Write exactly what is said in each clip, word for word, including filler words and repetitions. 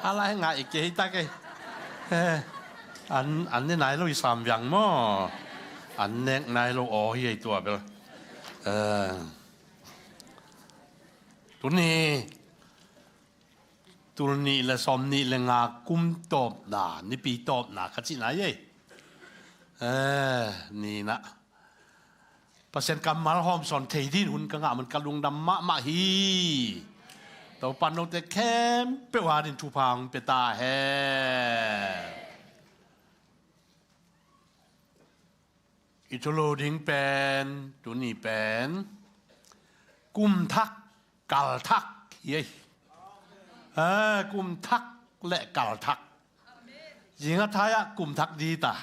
A lai ngai kei ta kei. Eh, an, an ne nai lo i sam viang maw. An nek nai lo aw hi ei tua bel. Eh, tuni, tul nih le sawm nih le nga kum tawpna, nipi tawpna ka cih nai ei. Eh, ni na. Pasian kammal hawmsawn thei din hun ka ngah man ka lungdam mahmah hi. Topa note khempeuh adin thupha hong pia ta hen. I thulu ding pen, tuni pen, kum thak, kal thak hi ei. Eh, kum thak le kal thak. Zing a thai ah kum thak di ta.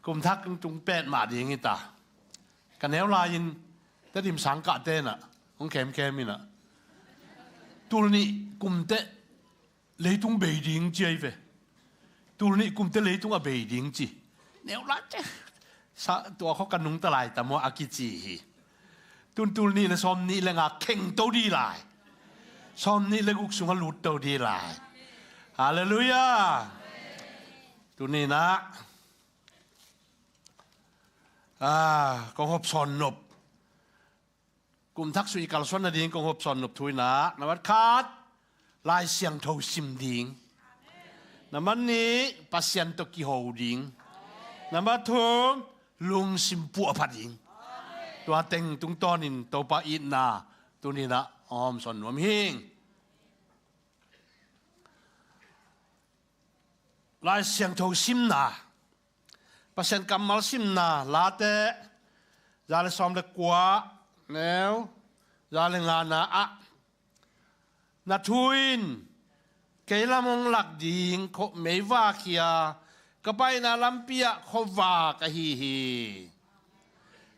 Kum thak tung pet mah ding hi ta. Ka neu lai-in Tedim sang kah te na hong khemkhem in a, tul nih kum teh leitung bei ding ci ei ve. Tul nih kum teh leitung a bei ding ci. Neu lai te sa tua kho ka nungta lai ta maw a kici hi. Tun tul nih le sawm nih le nga kheng to di lai. Sawm nih le guk sungah lut to di lai. Halleluiah. Tuni na, ah, kong hopsawn nop. Kum thak sui kalsuan nading kong hopsawn nop thu in a, nambat khat, Lai Siangtho sim ding. Nambat nih, Pasian tawh kiho ding. Nambat thum, lungsim puahpha ding. Tua teng tungtawnin Topa itna tuni na hong hawmsawn nuam hing. Lai Siangtho simna. Pasian kammal simna Late za le sawm le kua, neu za le nga na ah, na thu in kei lam hong lak ding kho meivak hi a, ka paina lampi ah khuavak ahi hi.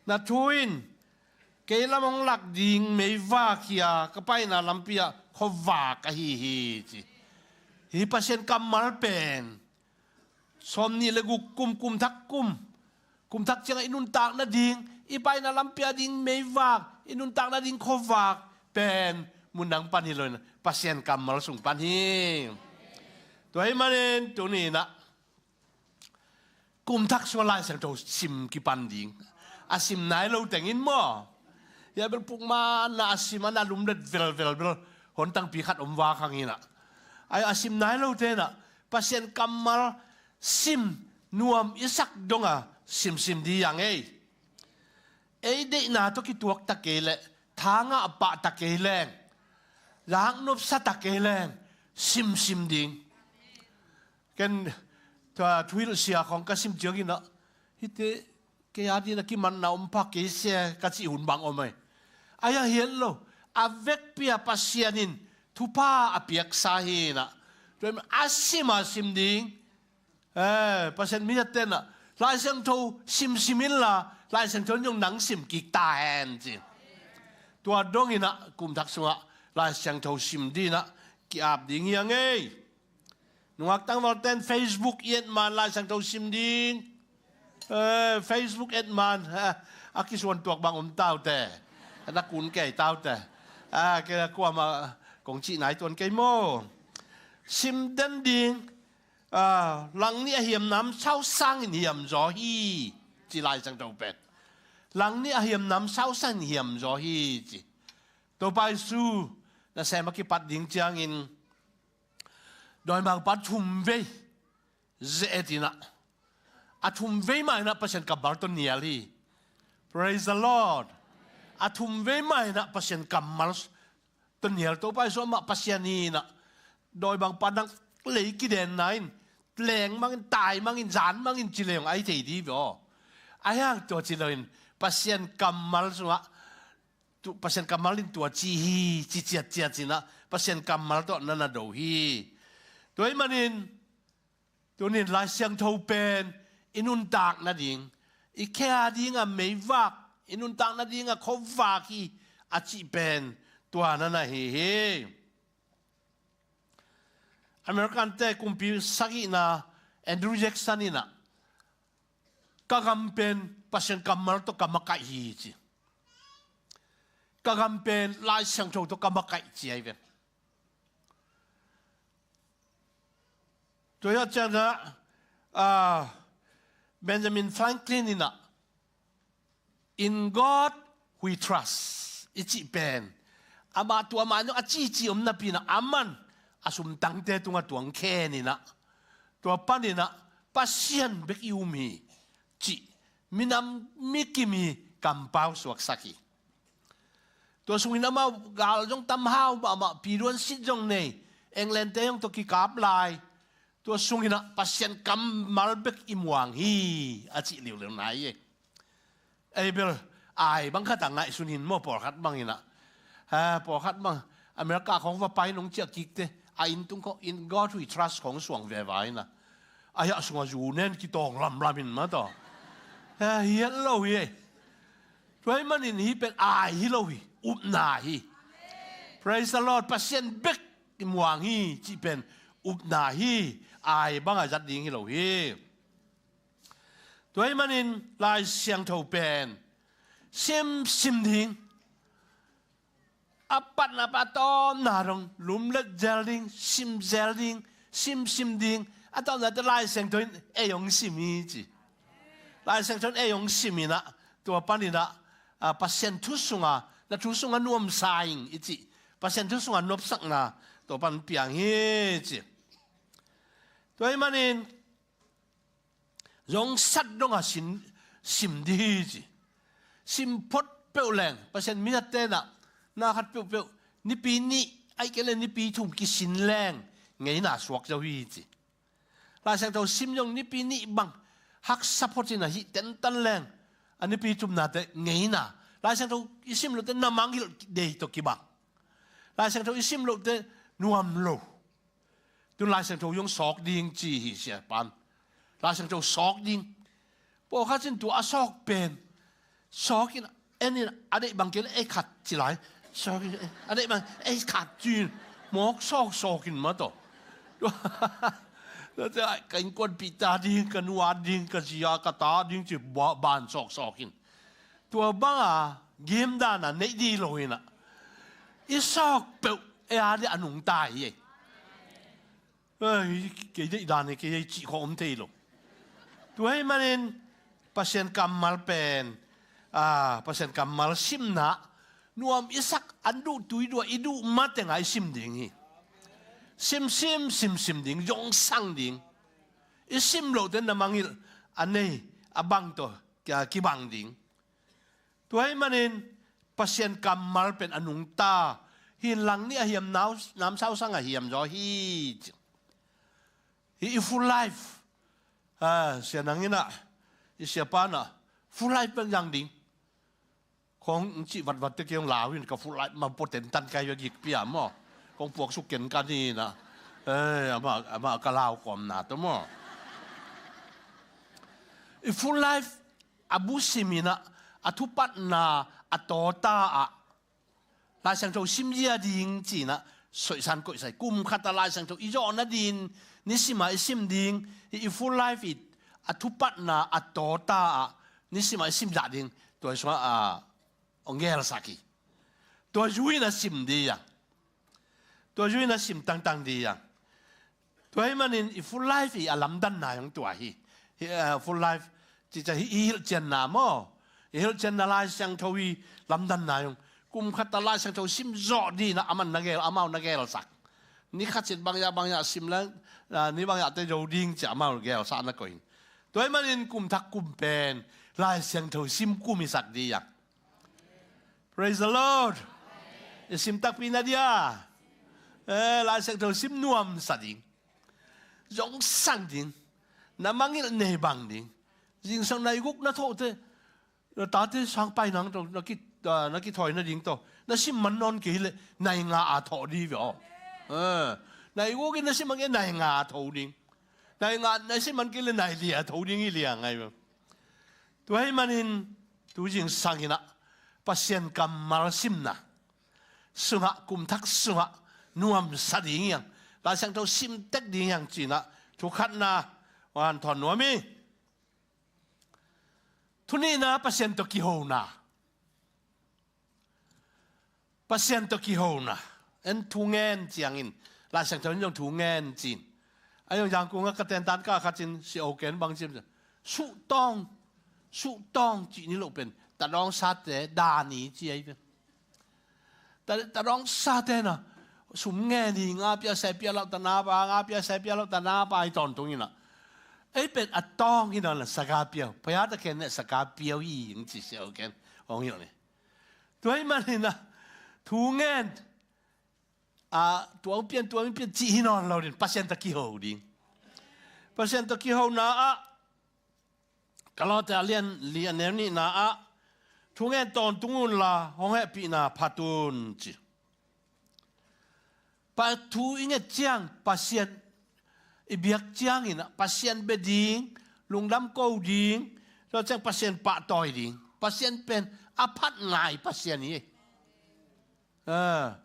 Na thu in kei lam hong lak ding meivak hi a, ka paina lampi ah khuavak ahi hi ci. Hi Pasian kammal pen sawm nih le guk kum, kum thak kum, kum thak ciangah i nuntak nading, i paina lampi a ding meivak, i nuntak nading khuavak pen mun dang pan hi lo in Pasian kammal sung pan hi. Tua ahih manin tuni na kum thak sungah Lai Siangtho sim kipan ding. A sim nai lo teng in maw, hia bel pukman na a sim a na lumlet velvel bel hon tangpi khat om vak hang hi na. Ai a sim nai lo te na Pasian kammal sim nuam i sak dong a simsim di hang ei. Ei deihna tawh kituak ta kei leh, tha ngah pah ta kei leng, lak nopsa ta kei leng, simsim ding. Ken tua thuhilh sia khawng ka sim ciangin ah, hihte kei adin a kimanna om pha kei se ka cih hun bang om ei. Ai a hiat lo, a vekpi a Pasian in thupha a piaksa hi na. Tua in a sim a sim ding. Eh, Pasian mi a tenah Lai Siangtho simsim inla Lai Siangtho in zong nang sim kik ta hen ci. Tua dongin ah kum thak sungah Lai Siangtho sim dinah ki-ap ding hi a ngei. Nungak tangvalten Facebook i et man Lai Siangtho sim ding. Eh, Facebook et man, eh, a kisuan tuak bang om taute. Na kun kei taute. Ah, kei kuamah kong cih nai tuan kei maw. Sim den ding. Ah, langnih a hiam namsau sangin hiam zaw hi ci Lai Siangtho pen. Langnih a hiam namsau sangin hiam zaw hi ci. Topa Jesu nasem a kipat ding ciangin dawimangpa thum vei ze-et inah, a thum vei mah inah Pasian kammal tawh nial hi. Praise the Lord. A thum vei mah inah Pasian kammal tawh nial. Topa Jesu amah Pasian hi inah, dawimangpa nang lei kidenna in, leng mangin, tai mangin, zan mangin ci leng ai thei di ve aw. Ai hang tua ci loin Pasian kammal sungah tu, Pasian kammal in tua ci hi ci ciatciat cinah Pasian kammal tawh na na do hi. Tua ahih manin tunin Lai Siangtho pen i nuntak nading, i khe a dinga meivak, i nuntak nadinga khuavak hi a cih pen tua na na hi hi. American te kumpi sagihna Andrew Jackson inah, ka gam pen Pasian kammal tawh ka makaih hi ci. Ka gam pen Lai Siangtho tawh ka makaih ci ahi ve. Tua hi a ciangin ah, ah, Benjamin Franklin in ah, "In God we trust," i cih pen, amah tua mah zong a cici om napi in ah, aman a sumtangte tungah tuang khen in ah, tua panin ah Pasian bek i um hi cih minam mikim i kampau suaksak hi. Tua sungin amau gal zong tam hau mahmah, piduan sit zong nei, England-te zong tawh kikap lai. Tua sungin ah Pasian kammal bek i muang hi a cih liuliu nai e. Ei bel ai bang khat a ngaihsun hi maw, pawlkhat bangin ah. Ha, pawlkhat bang America khawng va pai nong ciah kikte, a inn tung khawng, "In God we trust," khawng suang veva in ah. Ai, a sungah zu nen kitawng lamlam in mah tawh. Ha, hi het lo hi ei. Tua ahih manin hih pen ai hi lo hi, upna hi. Praise the Lord. Pasian bek i muang hi cih pen upna hi, ai bang a zat ding hi lo hi. Tua ahih manin Lai Siangtho pen sim sim ding, a patna, a tawpna dong lumlet zel ding, sim zel ding, sim sim ding. A tawpna teh Lai Siangtho in ei hong sim hi ci. Lai Siangtho in ei hong sim in ah, tua panin ah, ah, Pasian thu sungah, "Na thu sungah nuamsa ing," i cih, Pasian thu sungah nopsakna tua pan piang hi ci. Tua ahih manin zong sat dong a sin, sim ding hi ci. Sim phot peuh leng, Pasian minate in ah, na khat peuhpeuh, nipi nih, ahih kei leh nipi thum kisin leng ngeina suak zo hi ci. Lai Siangtho sim zong nipi nih bang haksa phot in ah hih tentan leng, a nipi thumna teh ngeina. Lai Siangtho i sim loh teh na mangngilh dei tawh kibang. Lai Siangtho i sim loh teh nuam lo. Tun Lai Siangtho zong sawk ding ci hi, siapa'n. Lai Siangtho sawk ding. Pawlkhat in tua a sawk pen, sawk in, en in, a deih bang kei leh ei khat ci lai. Sawk in, a deih bang ei khat ci in, mawk sawk sawk in mah tawh. Ka innkuanpihte ding, ka nu-a ding, ka zi-a, ka ta ding ci ba-, ban sawk sawk in. Tua bang a gimdan a neih ding lo in ah, i sawk peuh ei a ding a nungta hi ei. Ei, kei deih dan hi, kei ei cih khawng om thei lo. Tua ahih manin Pasian kammal pen, ah, Pasian kammal simna, nuam i sak, an duh tui duh a i duh mateng a i sim ding hi. Sim sim sim sim ding, zong sang ding. I sim loh teh na mangngilh a nei, a bang tawh kia kibang ding. Tua ahih manin Pasian kammal pen a nungta hi. Lang nih a hiam, nam-, namsau sang a hiam zaw hi. Hih i full life, ah, sia nang in ah, i siapa'n ah, full life bang zang ding khawng hong cih vatvat teh kei hong lau in, ka full life mah pua tentan kai va gik pia maw. Kong puak suk ken ka ni na. Eh, amah, amah ka lau kawmna tawh maw. I full life a bu sim in ah, a thupatna a tawta ah Lai Siangtho sim zia ding ci in ah, soihsan koihsa hi. Kum khat a Lai Siangtho i zawh nading, nisim a i sim ding, i, i full life i, a thupatna a tawta ah, nisim a i sim zah ding, tua sungah, ah, hong gelsak hi. Tua zui in a sim ding hi hang. Tua zui in a sim tangtang ding hi hang. Tua ahih manin i full life i a lamdanna zong tua hi. Hih, eh, full life cih ciang hih i hilhcianna maw. I hilhcianna Lai Siangtho i lamdanna zong. Kum khat a Lai Siangtho sim zawh ding in ah aman na gel, amau na gelsak. Ni khat cin bangzah bangzah sim leng, ah, ni bangzah teh zo ding ci a amau gelsakna koih in. Tua ahih manin kum thak kum pen Lai Siangtho sim kum i sak ding hi hang. Praise the Lord. I sim takpi na dia. Eh, Lai Siangtho sim nuamsa ding. Zong sang ding. Na mangngilh nei bang ding. Zingsang nai guk na thawh teh, na tate sang pai nang tawh, na ki, ah, na kithawi nading tawh, na sim man nawn kei leh nai nga a thawh ding ve aw. Eh, nai guk in na sim man kei nai nga a tho ding. Nai nga, na sim man kei leh nai li a tho ding hi liang ngai ve. Tua ahih manin, tu zingsang in ah, Pasian kammal simna sungah, kum thak sungah, nuamsa ding hi hang. Lai Siangtho sim tek ding hi hang ci in ah, thu khatna, hong hanthawn nuam hi. Thu nihna, Pasian tawh kihona. Pasian tawh kihona. En thu ngen ciangin, Lai Siangtho in zong thu ngen ci in. A yong Yangon ah ka tentan kah khat in si o ken bang ci hiam, suhtawng, suhtawng cih ni loh pen, tadawng sate dan i ci ahi pen. Ta, tadawng sate na, sum ngen hi, nga pia se pia lau ta na pa, nga pia se pia lau ta na pa i tawntung ina. Ei pen a tawng ina la saka pia, paya ta ken ne saka pia hi, ing ci se o ken, ong hi lo ni. Tua hi man ina, thu ngen, a, tua pian, tua pian, cih hi nawn lo ding, Pasian ta kiho ding. Pasian ta kiho na ah, Galatia lian li a neu nihna ah, thu ngen tawntung un la, hong hehpihna phat un ci. Pa thu i nget ciang, Pasian i biak ciang ina, Pasian bia ding, lungdam ko ding, tua ciang Pasian pahtawi ding. Pasian pen a phat ngai Pasian hi. Ah.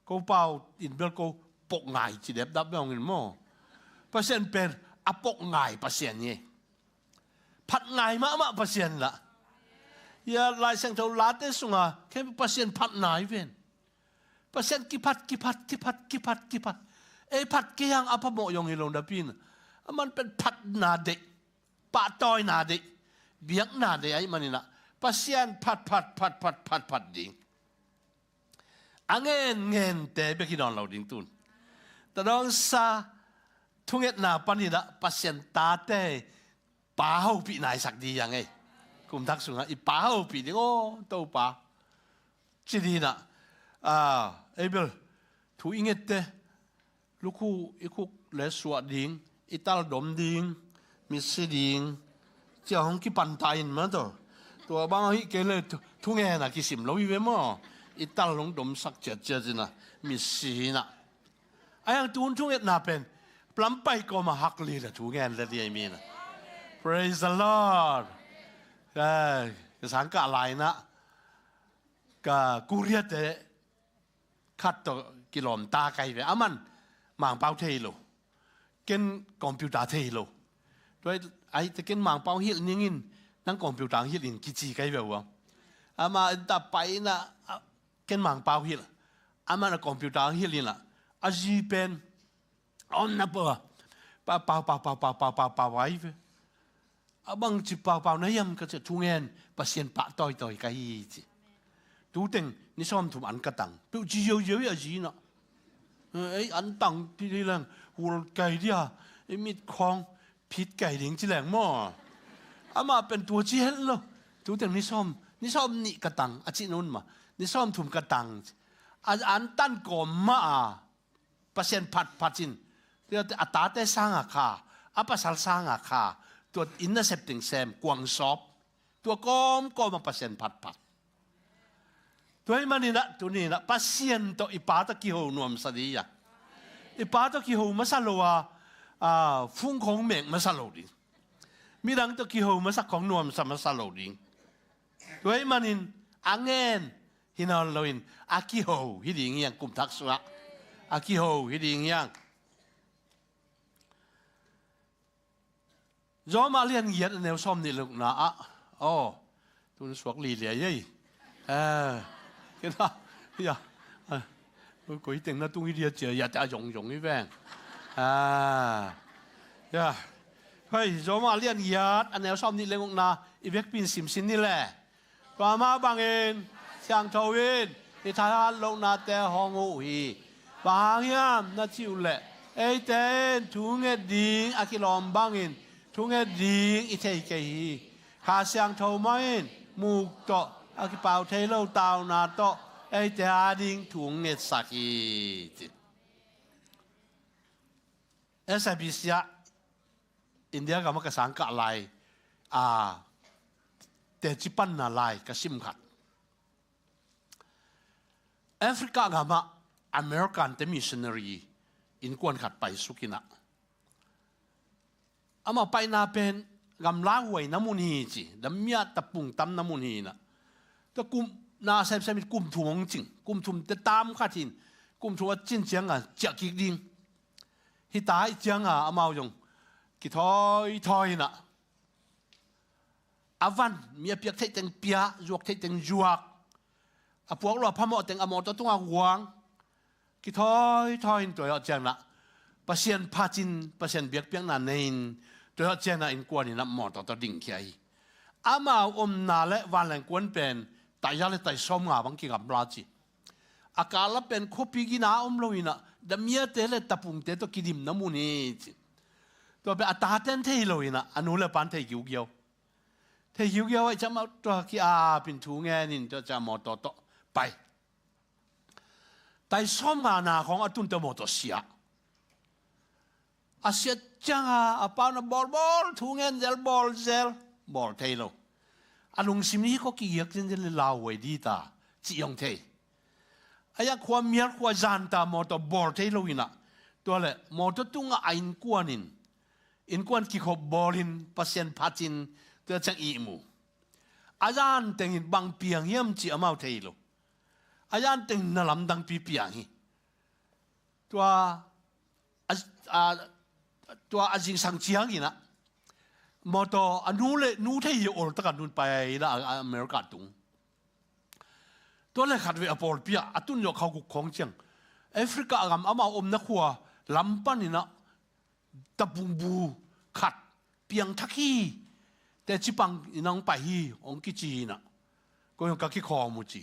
Ko pau in bel ko pok ngai ci dep dap bel ong in maw. Pasian pen a pok ngai Pasian hi. Phat ngai mahmah Pasian lah. Ya Lai Siangtho late sunga, kei Pasian phat nai ven. Pasian kiphat, kiphat, kiphat, kiphat, kiphat. Ei phat kei hang a phamawh yong hi lo dapin. A man pen phatna deih, pahtawina deih, biakna deih ahi maninah. Pasian phat, phat, phat, phat, phat, phat ding. A ngen ngente bek hi nawn lo ding tun. Tadawngsa thungetna paninah Pasian tate pa hopih naisak ding hi hang ei. Kumthak sungah i pa hopih ding aw Topa. Ci dinah, a, ei bel thu i ngette, lukhu i khuk le suah ding, i tal dom ding, mitsi ding, cia hong kipanta in mah tawh. Tua bang ahi kei le thu, thungen a kisim lo hi ve maw. I tal hong domsak ciatciat inah, mitsi inah. A hiang tun thungetna pen lampai kawma hak lila thungen le diai minah. Praise the Lord. Ka, ka sangkah lainah ka Korea-te khat tawh kilawmta kai ve. Aman Mangpau thei lo. Ken computer thei lo. Tua ai te ken Mangpau hilh ningin nang computer hilh in kici kai ve uh. Ama ta pai inah ken Mangpau hilh. Aman a computer hilh inah a zi pen a omna pau a pau pau pau pau pau pau pau ai ve. A bangci paupau na hiam ka ciah thungen Pasian pah tawitawi ka hi ci. Tuteng ni sawmthum an ka tang. Peuh ci ziauziau hi a zinah. Ei an tang ti leng hul kai dia, ei mit khawng phit kai ding ci leng maw. Amah pen tua ci het lo. Tuteng ni sawm, ni sawm nih ka tang a cih nun mah. Ni sawmthum ka tang ci. A an tan kawm mah a Pasian phatphat in, a tate sanga kha, a pasal sanga kha, tua inn nasep teng sem, kuang sawp, tua kawmkawm a Pasian phatphat. Tua hi maninah tuninah Pasian tawh i pa tawh kiho nuamsa dih a. I pa tawh kiho masa lo a, a, fung khong mek masa lo ding. Midang tawh kiho masa khong nuamsa masa lo ding. Tua hi manin a ngen hi nawn loin a kiho hi ding hiang kumthak sungah. A kiho hi ding hiang. Zawmah lian giat a neu sawm nih le gukna ah. Aw, tun suak liliai ei. Eh, kena, ya. Koi teng na tung hi dia cia, ya te a zongzong hi veng. Ah, ya. Hei, Zawmah lian giat a neu sawm nih le gukna i vekpin simsin ni le. Tua mah bangin siangtho in i thahat lohnate hong uh hi. Bang hang hiam na cih uh leh, eite in thunget ding a kilawm bangin thunget ding i thei kei hi. Kha Siangtho mah in muk tawh a kipau thei lo tauna tawh eite ading thu hong ngetsak hi. S A B C ah India gam ah ka sangkah lai, a, teci panna lai ka sim khat. Africa gam ah American te missionary innkuan khat paisuk inah. Amah paina pen gamla huai na mun hi ci, dammiah tapung tam na mun hi inah. Tua kum na semsem in kum thum hong cing, kum thum te tam khat hin, kum thum a cin cianga ciah kik ding. Hita ih cianga amau zong kithawithawi inah. A van, mi a piak theih teng pia, zuak theih teng zuak. A puak lo a phamawh teng a mawtaw tungah guang. Kithawithawi in tua ciangnah Pasian phatin, Pasian biakpiakna nei-in, tua ciangin innkuan in a mawtaw tawh dingkhia hi. Amau omna le vanleng kuan pen taia le tai sawmnga bang kigamla ci. A kala pen khuapi gina om lo in a, Damiate le Tapungte tawh kidimna mun hi ci. Tua pen a taten thei lo in a, a nu le pan thei giugiau. Thei giugiau a, i cam a tua ki-apin thu ngenin tua ciang mawtaw tawh pai. Tai sawmnga na khawng a tun tawh mawtaw sia. A siat cianga a pau na bawlbawl, thu ngen zel, bawl zel, bawl thei lo. A lungsim hi khaw kigiak zenzen le lauhuai dita cih hong thei. A ya khua mial khua zanta mawtaw bawl thei lo in a, tua le mawtaw tungah a innkuan in, innkuan kikhop bawlin Pasian phatin tua ciang ihmu. A zan tengin bang piang hiam cih amau thei lo. A zan tengin na lamdangpi piang hi. Tua a, a, tua a zingsang ciangin a, mawtaw a nu le nu thei hi, oltak a nun pai in a, a, America tung. Tua le khat ve a pawlpi ah a tun zawh khau guk khawng ciang, Africa gam amau omna khua lam panin a, Tapung bu khat piangthak hi. Teci pang in a hong pai hi hong kici in a, ko hong ka kikhawm uh ci.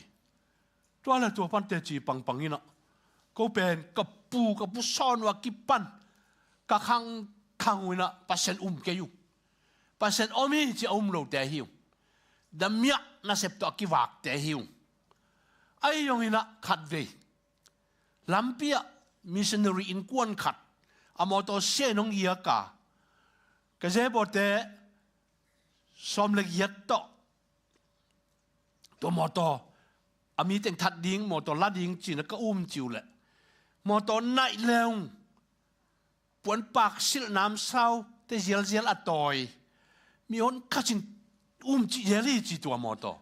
Tua le tua pan teci pangpang in a, ko pen ka pu, ka pu sawn uh a kipan ka khangkhang uh in a, Pasian um kei uh. Pasian om hi ci a um lote hi uh. Damiah nasep tawh a kivakte hi uh. Ahi zongin a khatvei lampi ah missionary innkuan khat a mawtaw sia in hong iak a, ka zebawte sawm le giat tawh tua mawtaw a mi teng that ding, mawtaw la ding ci-in a ka um ci uh leh, mawtaw naih leung, puanpak silh namsau te zialzial a tawi, mihon khat in um cih zel hi ci tua mawtaw.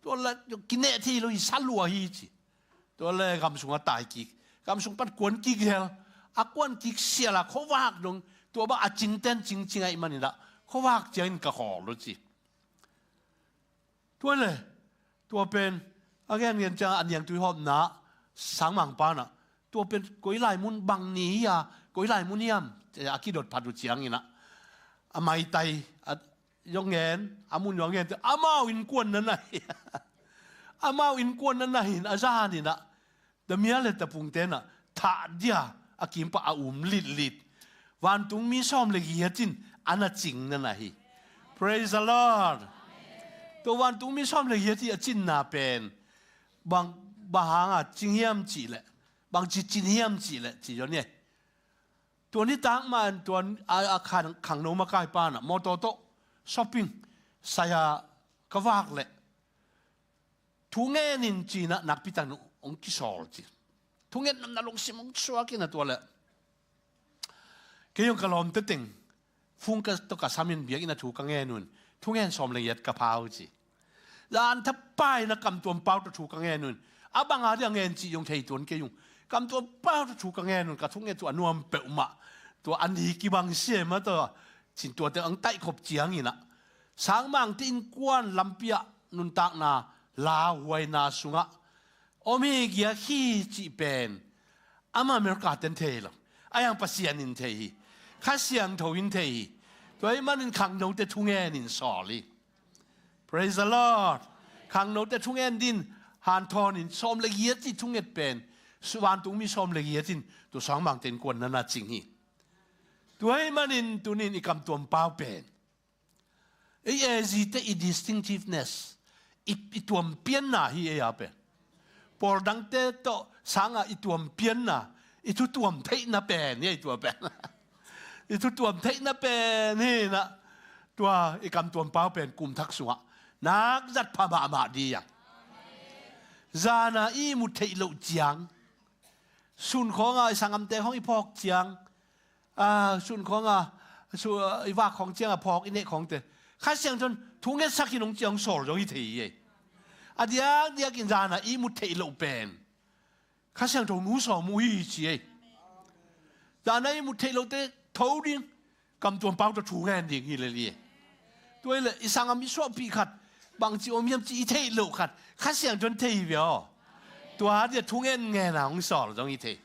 Tua le kineh thei lo hi, sa lua hi ci. Tua le gam sung a tai kik, gam sung pan kuan kik zel, a kuan kik sial a khuavak dong, tua bang a cingten cingcing ahih manin a khuavak ciangin ka khawl uh ci. Tua le, tua pen a gen ngen ciang a niangtui hawmna sangmang pan a, tua pen koi lai mun bang ni hi a, koi lai mun hiam, a kidot phat uh ciangin a, a maitai a zong ngen, a mun zong ngen, amau innkuan na na hi. Amau innkuan na na hi in a, zan in a, Damia le Tapung ten a thah dia a kimpah a um litlit vantungmi sawm le giat in a na cing na na hi. Praise the Lord. Tua vantungmi sawm le giat hi a cinna pen bang, bang hanga cing hiam cih leh, bang ci cin hiam cih leh ci zaw ni. Tua nitak mah in tua a, a khang, khangno makai pan a mawtaw tawh shopping sai a ka vak leh, thu ngen in ci-in a nakpi takin hong kisawl ci. Thu ngen na lungsim hong suak in a, tua leh kei zong ka lawmte teng phone ka tawh ka sam in, biakinn ah thu ka ngen un, thu ngen sawm le giat ka pha uh ci. Zan thapai in a Kam Tuam Pau tawh thu ka ngen un, a bang a dia ngen cih zong thei tuan kei ung. Kam Tuam Pau tawh thu ka ngen un, ka thunget thu a nuam peuhmah, tua a ni kibang siam a, tua cin tuate ang taih khop ciangin a, sangmangte innkuan lampi ah nuntakna lauhuaina sungah om hi, giak hi cih pen ama America ten thei lo. A yang Pasian in thei hi. Kha Siangtho in thei hi. Tua ahih manin khangnote thungen in sawl hi. Praise the Lord. Khangnote thungen din hanthawn in sawm le giat cih thunget pen, su-, vantungmi sawm le giat in tua sangmangte innkuan na na cing hi. Tua ahih manin tunin i Kam Tuam Pau pen, ei A Z te i distinctiveness, i, i tuampianna hi ei a pen. Pawl dangte tawh sangah i tuampianna, i thutuam theihna pen hi ei tua pen. I thutuam theihna pen hi in a, tua i Kam Tuam Pau pen kum thak sungah nak zat pha mahmah ding a. Zan a i ihmut theih loh ciang, sun khawng a i sanggamte khawng i phawk ciang, a, sun khawng a, su-, i vak khawng ciang a phawk i neih khawngte, Kha Siangtho in thungetsak in hong ci a hong sawl zong hi thei hi ei. A diakdiak in zan a i ihmut theih loh pen Kha Siangtho nu sawm uh hi ci ei. Zan a i ihmut theih lohte tho ding, Kam Tuam Pau tawh thu ngen ding hi lel hi ei. Tua hi leh i sanggam i suahpih khat, bangci om hiam cih i theih loh khat, Kha Siangtho in thei hi ve aw. Tua dia thungen ngen a hong sawl zong hi thei.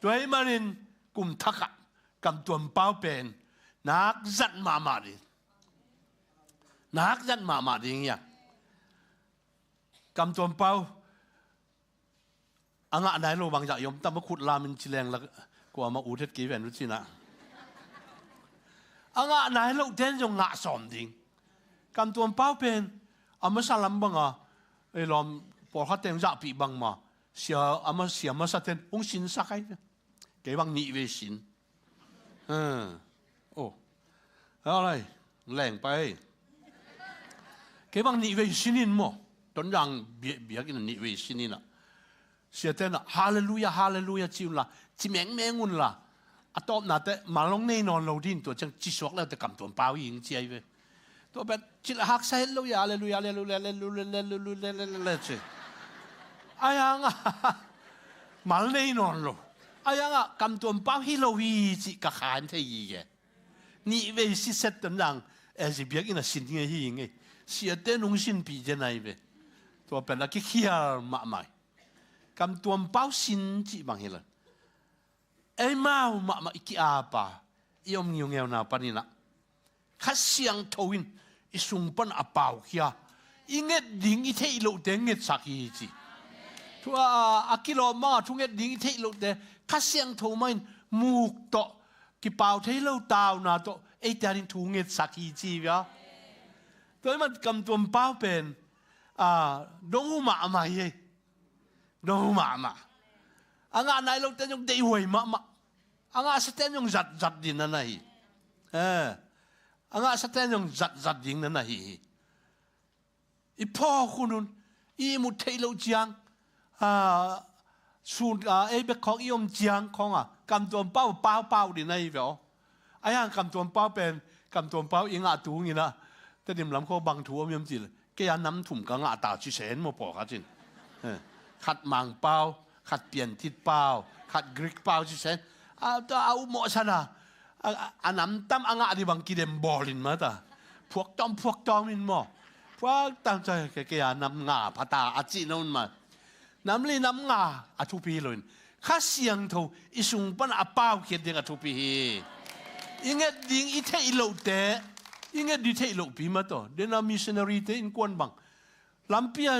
Tua ahih manin kum thak ah kamtuam pau pen nak zat mahmah ding. Nak zat mahmah ding hi a. Kamtuam pau a ngah nai lo bangzah i om tam a khut lamin ci leng la kuamah ut het kei ven uh cin ah. A ngah nai loh ten zong ngah sawm ding. Kamtuam pau pen a masa lam banga ei lawm pawlkhat teng zahpih bangma sia a ma sia masa ten hong sinsak ai ve. Kei bang nih vei sin. Aw, alai leng pai. Kei bang nih vei sin in maw? Tonzang biakinn ah nih vei sin in ah, siate in ah halleluia, halleluia ci unla, ci mengmeng unla, a tawpna teh mal hong nei nawn lo ding, tua ciang ci suak le teh kamtuam pau hi ing ci ai ve. Tua pen cil a haksa het lo hi a, halleluia, halleluia, halleluia, halleluia, halleluia, halleluia ci. Ai hang a mal nei nawn lo. Ai hang a kamtuam pau hi lo hi cih ka khan thei hi ke. Nih vei siset tonzang eh zi biakinn ah sin ngei hi ngei. Siate nung sinpih zen ai ve. Tua pen a kikhial mahmah hi. Kamtuam pau sin cih bang hi lo. Eimau mahmah i ki-apa i om ngiungeuna panin ah Kha Siangtho in i sung pan a paukhia, i nget ding i theih lohte ngetsak hi ci. Thu a, a kilawm mah thu nget ding i theih lohte Kha Siangtho mah in muk tawh kipau thei lo tauna tawh eite ading thu ngetsak hi ci via. Tua i man kamtuam pau pen a dong uh mahmah hi ei. Dong uh mahmah. A ngah nai lote zong deihhuai mahmah. A ngahsa ten zong zatzat ding na na hi. Eh, a ngahsa ten zong zatzat ding na na hi hi. I phawk hun un i ihmut theih loh ciang a, sun a, ei bek khawng i om ciang khawng a kamtuam pau paupau ding na hi ve aw. Ai hang kamtuam pau pen kamtuam pau i ngah tung in ah Tedim lam khawng bang thu om hiam cih leh kei a nam thum ka ngah ta ci sen maw pawlkhat in. Eh, khat Mang pau, khat Piantit pau, khat Greek pau ci sen. A, tua a upmawh san a, a, a nam tam a ngah dih bang kidem bawl in mata. Phuak tawm phuak tawm in maw. Phuak tawm ca kei a nam nga pha ta a cih na un mah. Nam li nam nga a thupi lo in Kha Siangtho i sung pan a paukhiat ding a thupi hi. I nget ding i theih lohte, i nget ding theih lohpi mah tawh dena missionary te innkuan bang lampi a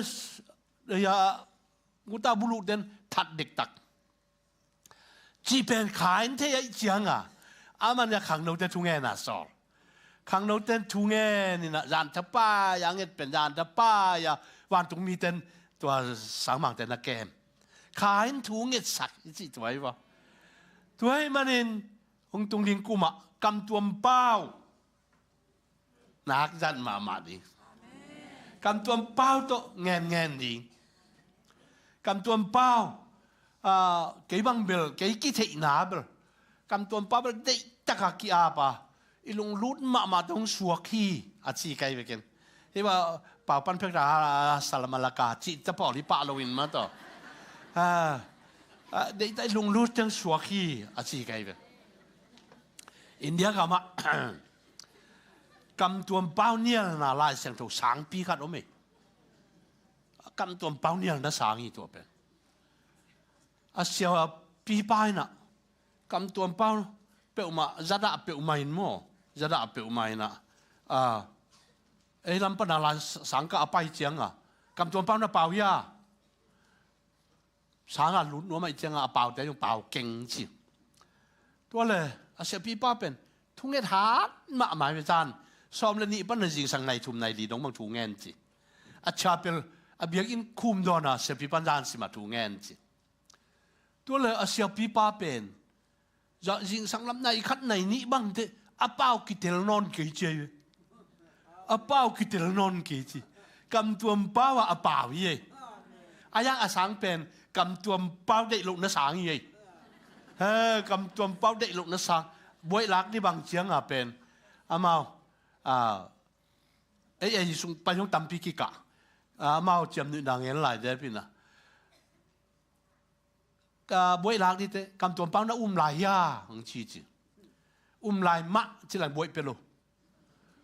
ya guta buluh ten that dektak. Cih pen kha in thei aih cianga a man a khangnote thungen a sawl. Khangnote thungen in a zan thapai a nget pen zan thapai a vantung miten tua sangmangte na kem. Kha in thu ngetsak i cih tua hi va. Tua hi manin hong tung ding kumah kamtuam pau nak zat mahmah ding. Kamtuam pau tawh ngenngen ding. Kamtuam pau, ah, kei bang bel kei kitheihna bel kamtuam pau bel deihtaka ki-apa i lunglut mahmah tawh hong suak hi a ci kai vekin. Hi va pau pan phek ta a salam alaka cih ta pawl hi pah loin mah tawh. Ah, ah, deihta i lunglut tawh hong suak hi a ci kai ve. India gamah kamtuam pau nialna Lai Siangtho sangpi khat om ei. Kamtuam pau nialna sang hi tua pen. A siapipa in ah kamtuam pau peuhmah zadah peuhmah in maw, zadah peuhmah in ah, ah, ei lam pana la sangkah a pai cianga kamtuam pau na pau hia. Sanga lut nuam aih cianga a paute zong pau keng ci. Tua le a siapipa pen thunget hat mahmah ve zan sawm le nih pan na zingsang nai thum nai li dong bang thungen ci. A chapel a biakinn khum dawna siapipa zan sima thungen ci. Tua le a siapipa pen zingsang lam nai khat nai nih bangte a pau kitel nawn kei ci ai ve. A pau kitel nawn kei ci. Kamtuam pau ah a pau hi ei. A yang a sang pen kamtuam pau deih loh na sang hi ei. He, kamtuam pau deih loh na sang. Buaih lak ni bang cianga pen amau, a, ei ei sung pai hong tampi kikah. A, amau ciamnuihna ngel lai depina. Ka buaih lak dite kamtuam pau na um lai hia hong ci ci. Um lai mah ci lai buaih pia lo.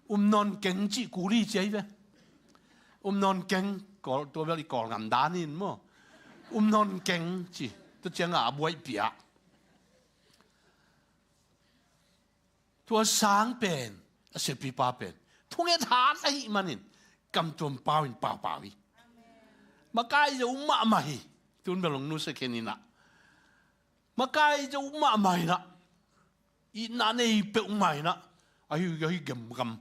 Um nawn keng ci kuli ci ai ve. Um nawn keng kawl tua bel i kawl ngam danin maw. Um nawn keng ci tua cianga a buaih pia. Tua sang pen, a siapipa pen thunget hat ahih manin kamtuam pau in paupau hi. Makai zo mahmah hi. Tun bel hong nusia khen inah, makai zo mahmah inah, itna nei peuhmah inah, ahi, ahi gamgam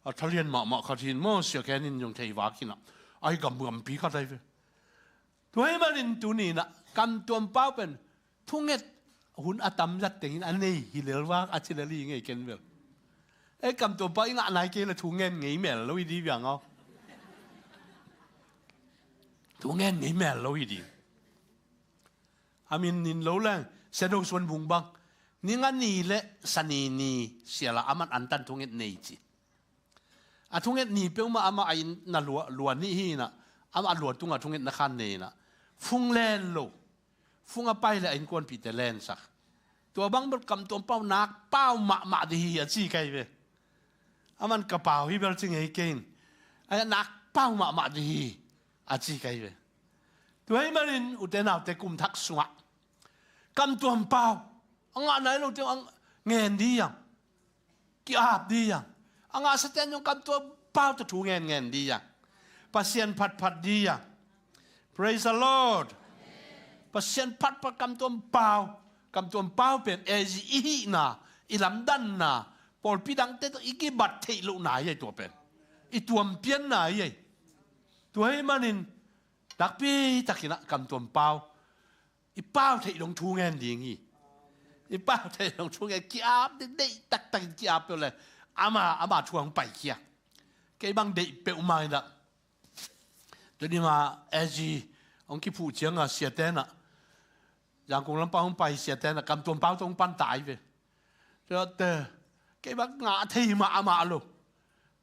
a thalian mahmah khat hi in maw, Sia Khen in zong thei vak inah, ahi gamgampi khat ahi ve. Tua ahih manin tuni inah kamtuam pau pen thunget hun a tamzat tengin a nei hi lel vak a ci lel hi ngei ken bel. Ei, kamtuam pau i ngah nai kei le thu ngen ngei mel lo hi di viang aw. Thu ngen ngei mel lo hi di. A min in lo leng, Sia Do Suan Vung bang, ni nga ni le Sani ni siala aman antan thunget nei ci. A thunget ni peuhmah amah a inn na lua, lua nih hi inah, amah a lua tungah thungetna khan nei inah, fung len lo, fung a pai le a innkuanpihte lensak. Tua bang bel kamtuam pau nak pau mahmah di hi a ci kai ve. Aman ka pau hi bel ci ngei kei in, a nak pau mahmah di hi a ci kai ve. Tua ahih manin ute naute, kum thak sungah kamtuam pau a ngah nai lo teng ngen di hiam? Ki-ap di hiam? A ngahsa ten zong kamtuam pau tawh thu ngen ngen di hiam? Pasian phatphat di hiam? Praise the Lord. Pasian phatphat kamtuam pau. Kamtuam pau pen ezi i hihna, i lamdanna, pawlpi dangte tawh i kibat theih lohna hi ei tua pen. I tuampianna hi ei. Tua ahih manin nakpi takinah kamtuam pau i pau theih dong thu ngen ding hi. I pau theih dong thu ngen, ki-ap ding, deih taktakin ki-ap peuh le ama, ama thu hong paikhia. Kei bang deih peuhmah inah, tuni ma ezi hong kiphuh cianga siate inah, Yangon lampa hong pai siate inah kamtuam pau tawh hong pan ta hi ve. Tua te, kei bang ngah thei mahmah lo.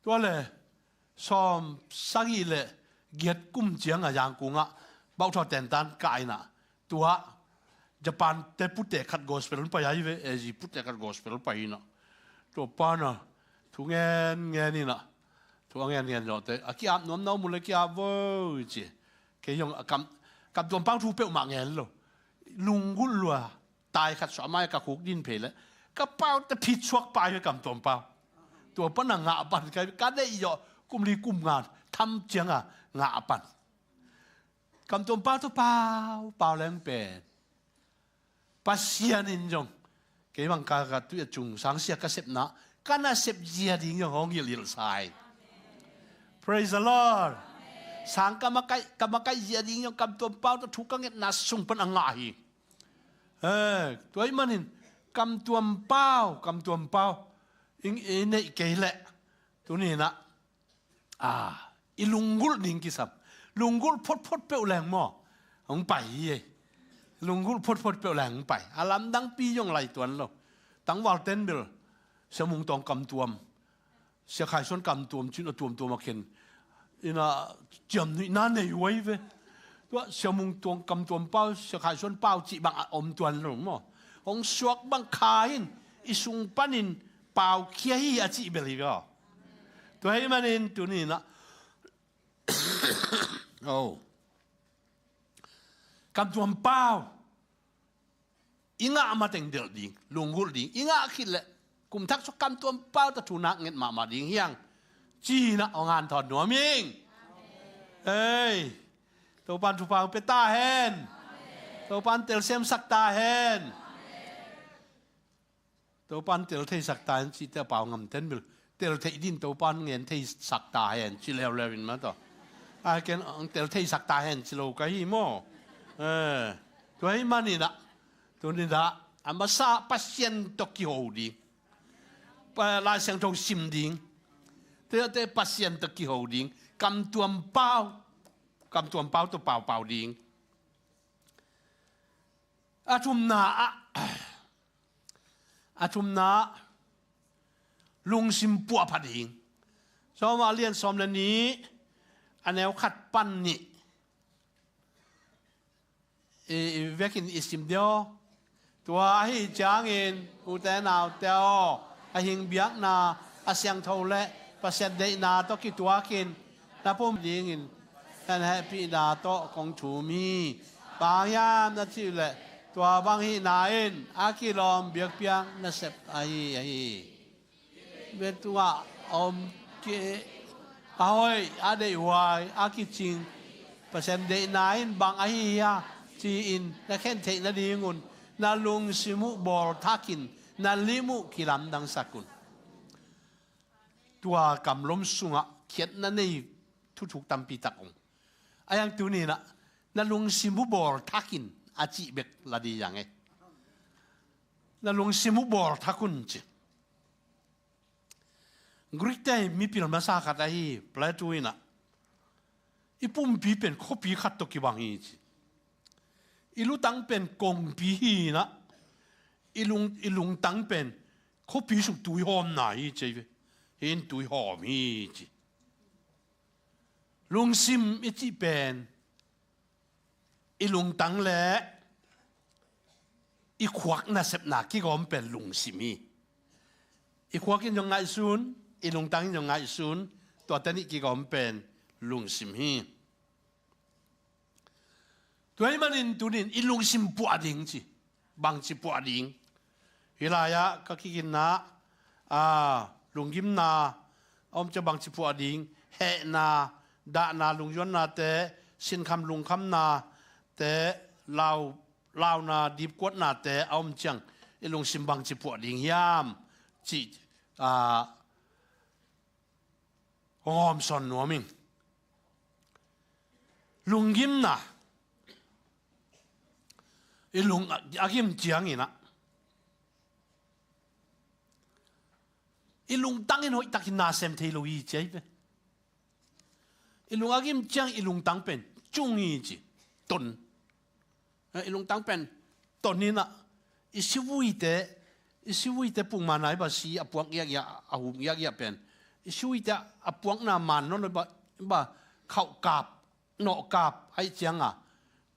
Tua le sawm sagih le giat kum cianga Yangon ah bauhthaw tentan kah inah, tua Japan te pute khat gospel hong pai ahi ve, ezi pute khat gospel hong pai inah, tua pan a thu ngen ngen inah, thu a ngen ngen zawhte a ki-ap nuam na om uh le ki-ap vo ci. Kei zong a kam, kamtuam pau thu peuhmah ngen lo. Lunggulh lua tai khat suah mai ka khuk din phei le ka pau ta phit suak pai ve kamtuam pau. Tua pan a ngah pan kai, ka deih zawh kum li kum nga tham cianga ngah pan. Kamtuam pau tawh pau, pau leng pen Pasian in zong kei bang ka, ka tuih a cung sang sia ka sepna, ka nasep zia ding zong hong hilhhilh sa hi. Praise the Lord. Sang ka makaih, ka makaih zia ding zong kamtuam pau tawh thu ka ngetna sung pan a ngah hi. Eh, tua ahih manin kamtuam pau, kamtuam pau i, i neih kei leh tuni inah, a, i lunggulh ding kisam. Lunggulh photphot peuh leng maw, hong pai hi ei. Lunggulh photphot peuh leng hong pai. A lamdangpi zong lai tuan lo. Tangval ten bel Sia Mung Tuang kamtuam, Sia Khai Suan kamtuam ci-in a tuamtuam a khen inah, ciamnuihna nei uh ahi ve. Tua Sia Mung Tuang kamtuam pau, Sia Khai Suan pau cih bang a om tuan lo maw. Hong suak bang kha in, i sung panin paukhia hi a cih bel hi ve aw. Tua ahih manin tuni inah, oh, kamtuam pau i ngah mateng delh ding, lunggulh ding. I ngah khit leh kum thak sung kamtuam pau tawh thu nak nget mahmah ding hi hang ci-in ah hong hanthawn nuam ing. Ei, Topa'n thupha hong pia ta hen. Topa'n telsiamsak ta hen. Topa'n tel theisak ta hen cihte a pau ngamten bel, tel theih ding Topa'n ngen theisak ta hen ci leuleu in mah tawh. A ken hong tel theisak ta hen ci lo ka hi maw. Eh, tua ahih manin ah, tuni-in ah, a masa Pasian tawh kiho ding, Lai Siangtho sim ding, tuate Pasian tawh kiho ding, kamtuam pau, kamtuam pau tawh paupau ding. A thumna ah, a thumna ah, lungsim puahphat ding. Sawm a lian sawm le nih, a neu khat pan nih i, i vekin i sim dih aw. Tua ahih ciangin, ute naute aw, a hing biakna, a siangtho le Pasian deihna tawh kituakin na pum dingin Pasian hehpihna tawh kong thum hi. Bang hiam na cih leh, tua bang hihna in a kilawm biakpiak nasep ahi, ahi. Bia tungah a om kei, a hoih, a deihhuai, a kicing, Pasian deihna in bang ahi hia ci-in na khen theih nadingun na lungsim uh bawlthakin na lim uh kilamdangsak un. Tua kamlom sungah khiatna nei thuthuk tampi tak om. A yang tuninah na lungsim uh bawlthakin a cih bek la di yang e. Na lungsim uh bawlthak un ci. Greek te mipil masa khat ahi Plato inah i pumpi pen khuapi khat tawh kibang hi ci. I lutang pen kongpi hi inah i lung, i lungtang pen khuapi sung tuihawmna hi ci ve. Hin tuihawm hi ci. Lungsim i cih pen i lungtang le i khuak nasepna kigawm pen lungsim hi. I khuak in zong ngaihsun, i lungtang in zong ngaihsun, tuate nih kigawm pen lungsim hi. Tua hih manin tunin i lungsim puah ding ci. Bangci puah ding? Hih lai-ah ka kikhinna, a, lunggimna a om ciang bangci puah ding? Hehna, dahna, lungzuannate, sinkham lungkhamnate, lau, launa, dipkuatnate a om ciang i lungsim bangci puah ding hiam cih, a, hong hawmsawn nuam ing. Lunggimna i lung a, a gim cianginah i lungtang in hoihtakin na sem thei lo hi ci ahi ve. I lung a gim ciang i lungtang pen cung hi ci. Ton. Eh, i lungtang pen ton inah i sivuite, i sivuite pungmana i ba si a puak giakgiak, a hum giakgiak pen i sivuite a puakna man nawn lo i ba, i ba khauhkap, nawhkap ahi cianga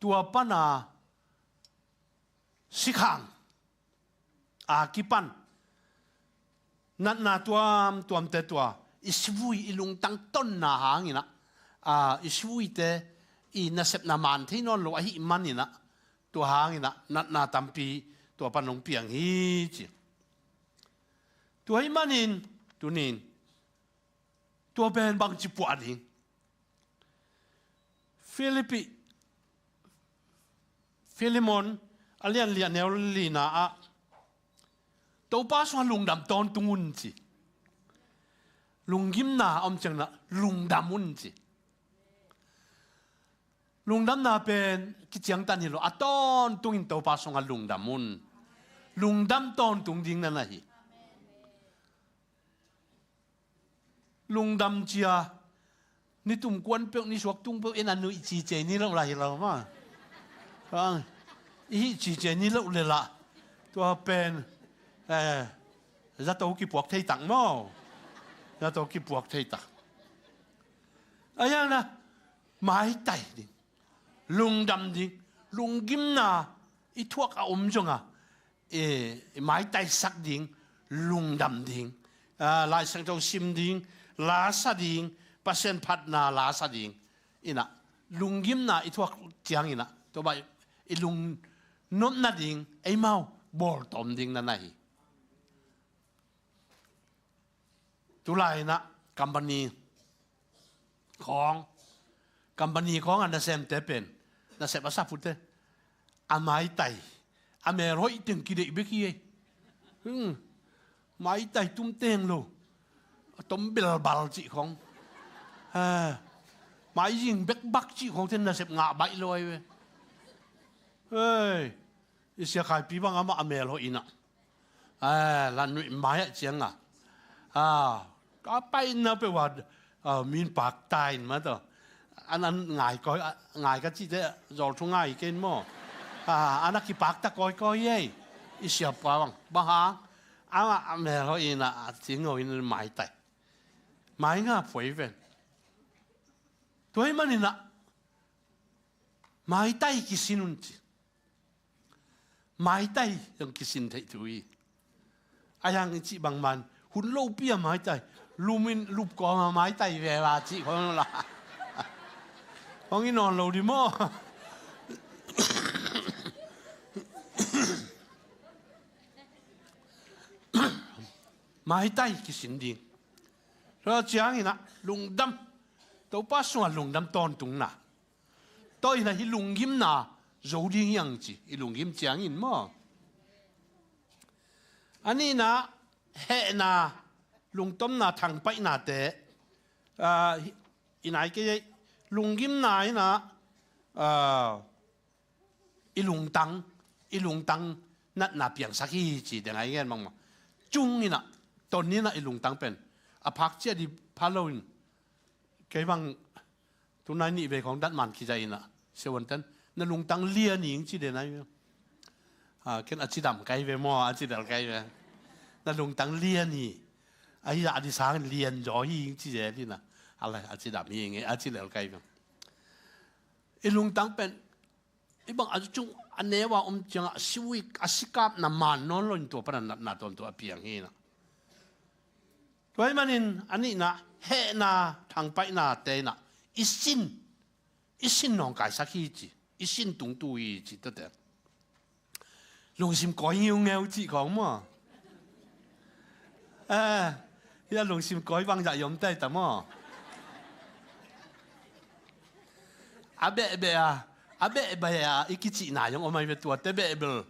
tua pana sikhang a kipan natna tuamtuamte tua i sivui i lungtang tonna hanginah, a, i sivuite i nasepna man thei nawn lo ahi maninah tua hanginah natna tampi tua pan hong piang hi ci. Tua hih manin tunin tua pen bangci puah ding? Filipi, Filemon a lian li a neu lina ah Topa sungah lungdam tawntung un ci. Lunggimna a om cianginah lungdam un ci. Lungdamna pen kiciangtan hi lo, a tawntungin Topa sungah lungdam un. Lungdam tawntung ding na na hi. Lungdam cia nitum kuan peuh, nisuak tung peuh in a nuih cice ni loh lai hi lo maw. I hih cice ni loh le lah tua pen, eh, zato kipuak thei tak maw. Zato kipuak thei tak. A yang na maitai ding, lungdam ding, lunggimna i thuak a om zonga i, i maitaisak ding, lungdam ding, a, Lai Siangtho sim ding, lasa ding, Pasian phatna lasa ding. Inah lunggimna i thuak cianginah tua bah i lungnopna ding eimau bawltawm ding na na hi. Tulai inah company khawng, company khawng a nasemte pen, nasep a sapute a maitai, a mel hoih teng kideih bek hi ei. Hmm. Maitai tum teng lo, a tom belbal cih khawng, ha, maizing bekbak cih khawng ten nasep ngah baih lo ahi ve. Hei, i sia Khaipi bang amah a mel hoih inah, a, la nuih mai ah cianga, a, ka paina peuh a, a, min pakta in mah tawh an, an ngai koi, a, ngai ka cihte zawl thu ngai kei in maw. A, an a kipakta kawikawi ei. I siapa bang bang hang amah a mel hoih inah a cing ho in maitai, mai nga phuai ven. Tua hih maninah maitai kisin un ci. Maitai zong kisin theih thu hi. A yang i cih bangman hun lopi a maitai, lumin lupkawma maitai veva cih khong la hong i nawn lo di maw? Maitai kisin ding. Tua ciangin ah lungdam. Topa sungah lungdam tawntungna. Tua in ah hih lunggimna zo ding hi hang ci. I lunggim ciangin maw. A nihna, hehna, lungtomna, thangpaihnate. Ah, hi-, i nai kei lunggimna in ah, ah, i lungtang, i lungtang natna piangsak hi ci deng a i ngen mahmah. Cung in ah, ton in ah i lungtang pen. A phak ciah dih pha lo in. Kei bang tunai nih vei khawng datman kizai in ah. Siavuanten, na lungtang lian ing ci den a i. Ah, ken a cidam kai ve maw, a cidam kai ve. Na lungtang lian hi. A hi a di sang lian zaw hi ing ci zel in ah. A lai a cidam hi ing, a cidam kai ve. I lungtang pen i bang a cung a neu a om ciangah siwik a sikapna man nawn lo in tua pan a natna tawntung a piang hi in ah. Tua ahih manin a nihna, hehna, thangpaihnate in ah i sin, i sin nawngkaisak hi ci, i sin tungtu hi ci tuate. Lungsim kawi ngiungeu cih khawng maw. Eh, hia lungsim kawi bangzah i om tei ta maw. A behbeh a, a behbeh a i kicihna zong om ahi ve tuate behbel.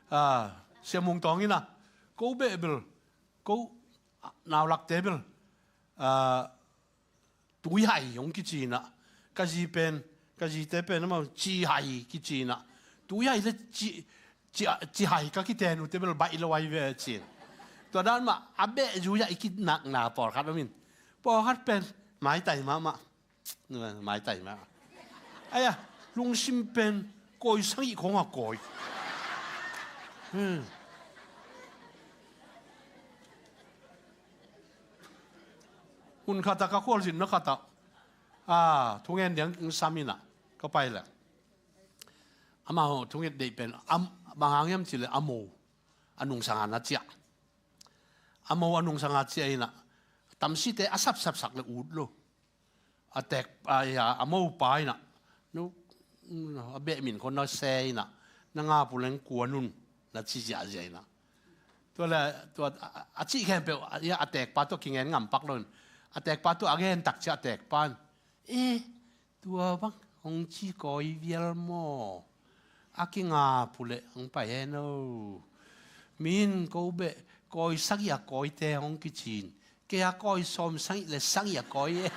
Ah, Sia Mung Tawng in ah, ko behbel, ko, ah, naulakte bel, ah, tuihai hong kici in ah. Ka zi pen, ka zite pen amau cihai kici in ah. Tuihai le ci, ci, cihai ka kiten uh te bel baih lo ahi ve ci in. Tua dan mah a beh zui ah i kinakna pawlkhat om in. Pawlkhat pen maitai mahmah. Maitai mahmah. Aia, lungsim pen kawi sagih khawng a kawi. Hmm. Hun khatah ka khualzinna khatah, ah, thungen ding sam in ah ka pai leh. Amau thunget deih pen, am, bang hang hiam cih leh a mo a nungsang a na ciah. A mo a nungsang a ciah in ah tamsite a sapsapsak leh ut lo. A teek, a, a, a mopa in ah, no, a beh min khawng na se in ah, na ngap uh leng kuan un, na ci ziahziah in ah. Tua leh, tua, a, a cih khempeuh, a, a teekpa tawh kingen ngam pak lo in. A teekpa tawh a gen tak ciah a teekpa in. Eh, tua bang hong ci kawi vial maw. A kingap uh leh hong pai hen o. Min ko beh, kawi sagih a kawite hong kici in. Kei a kawi sawm sagih le sagih a kawi e.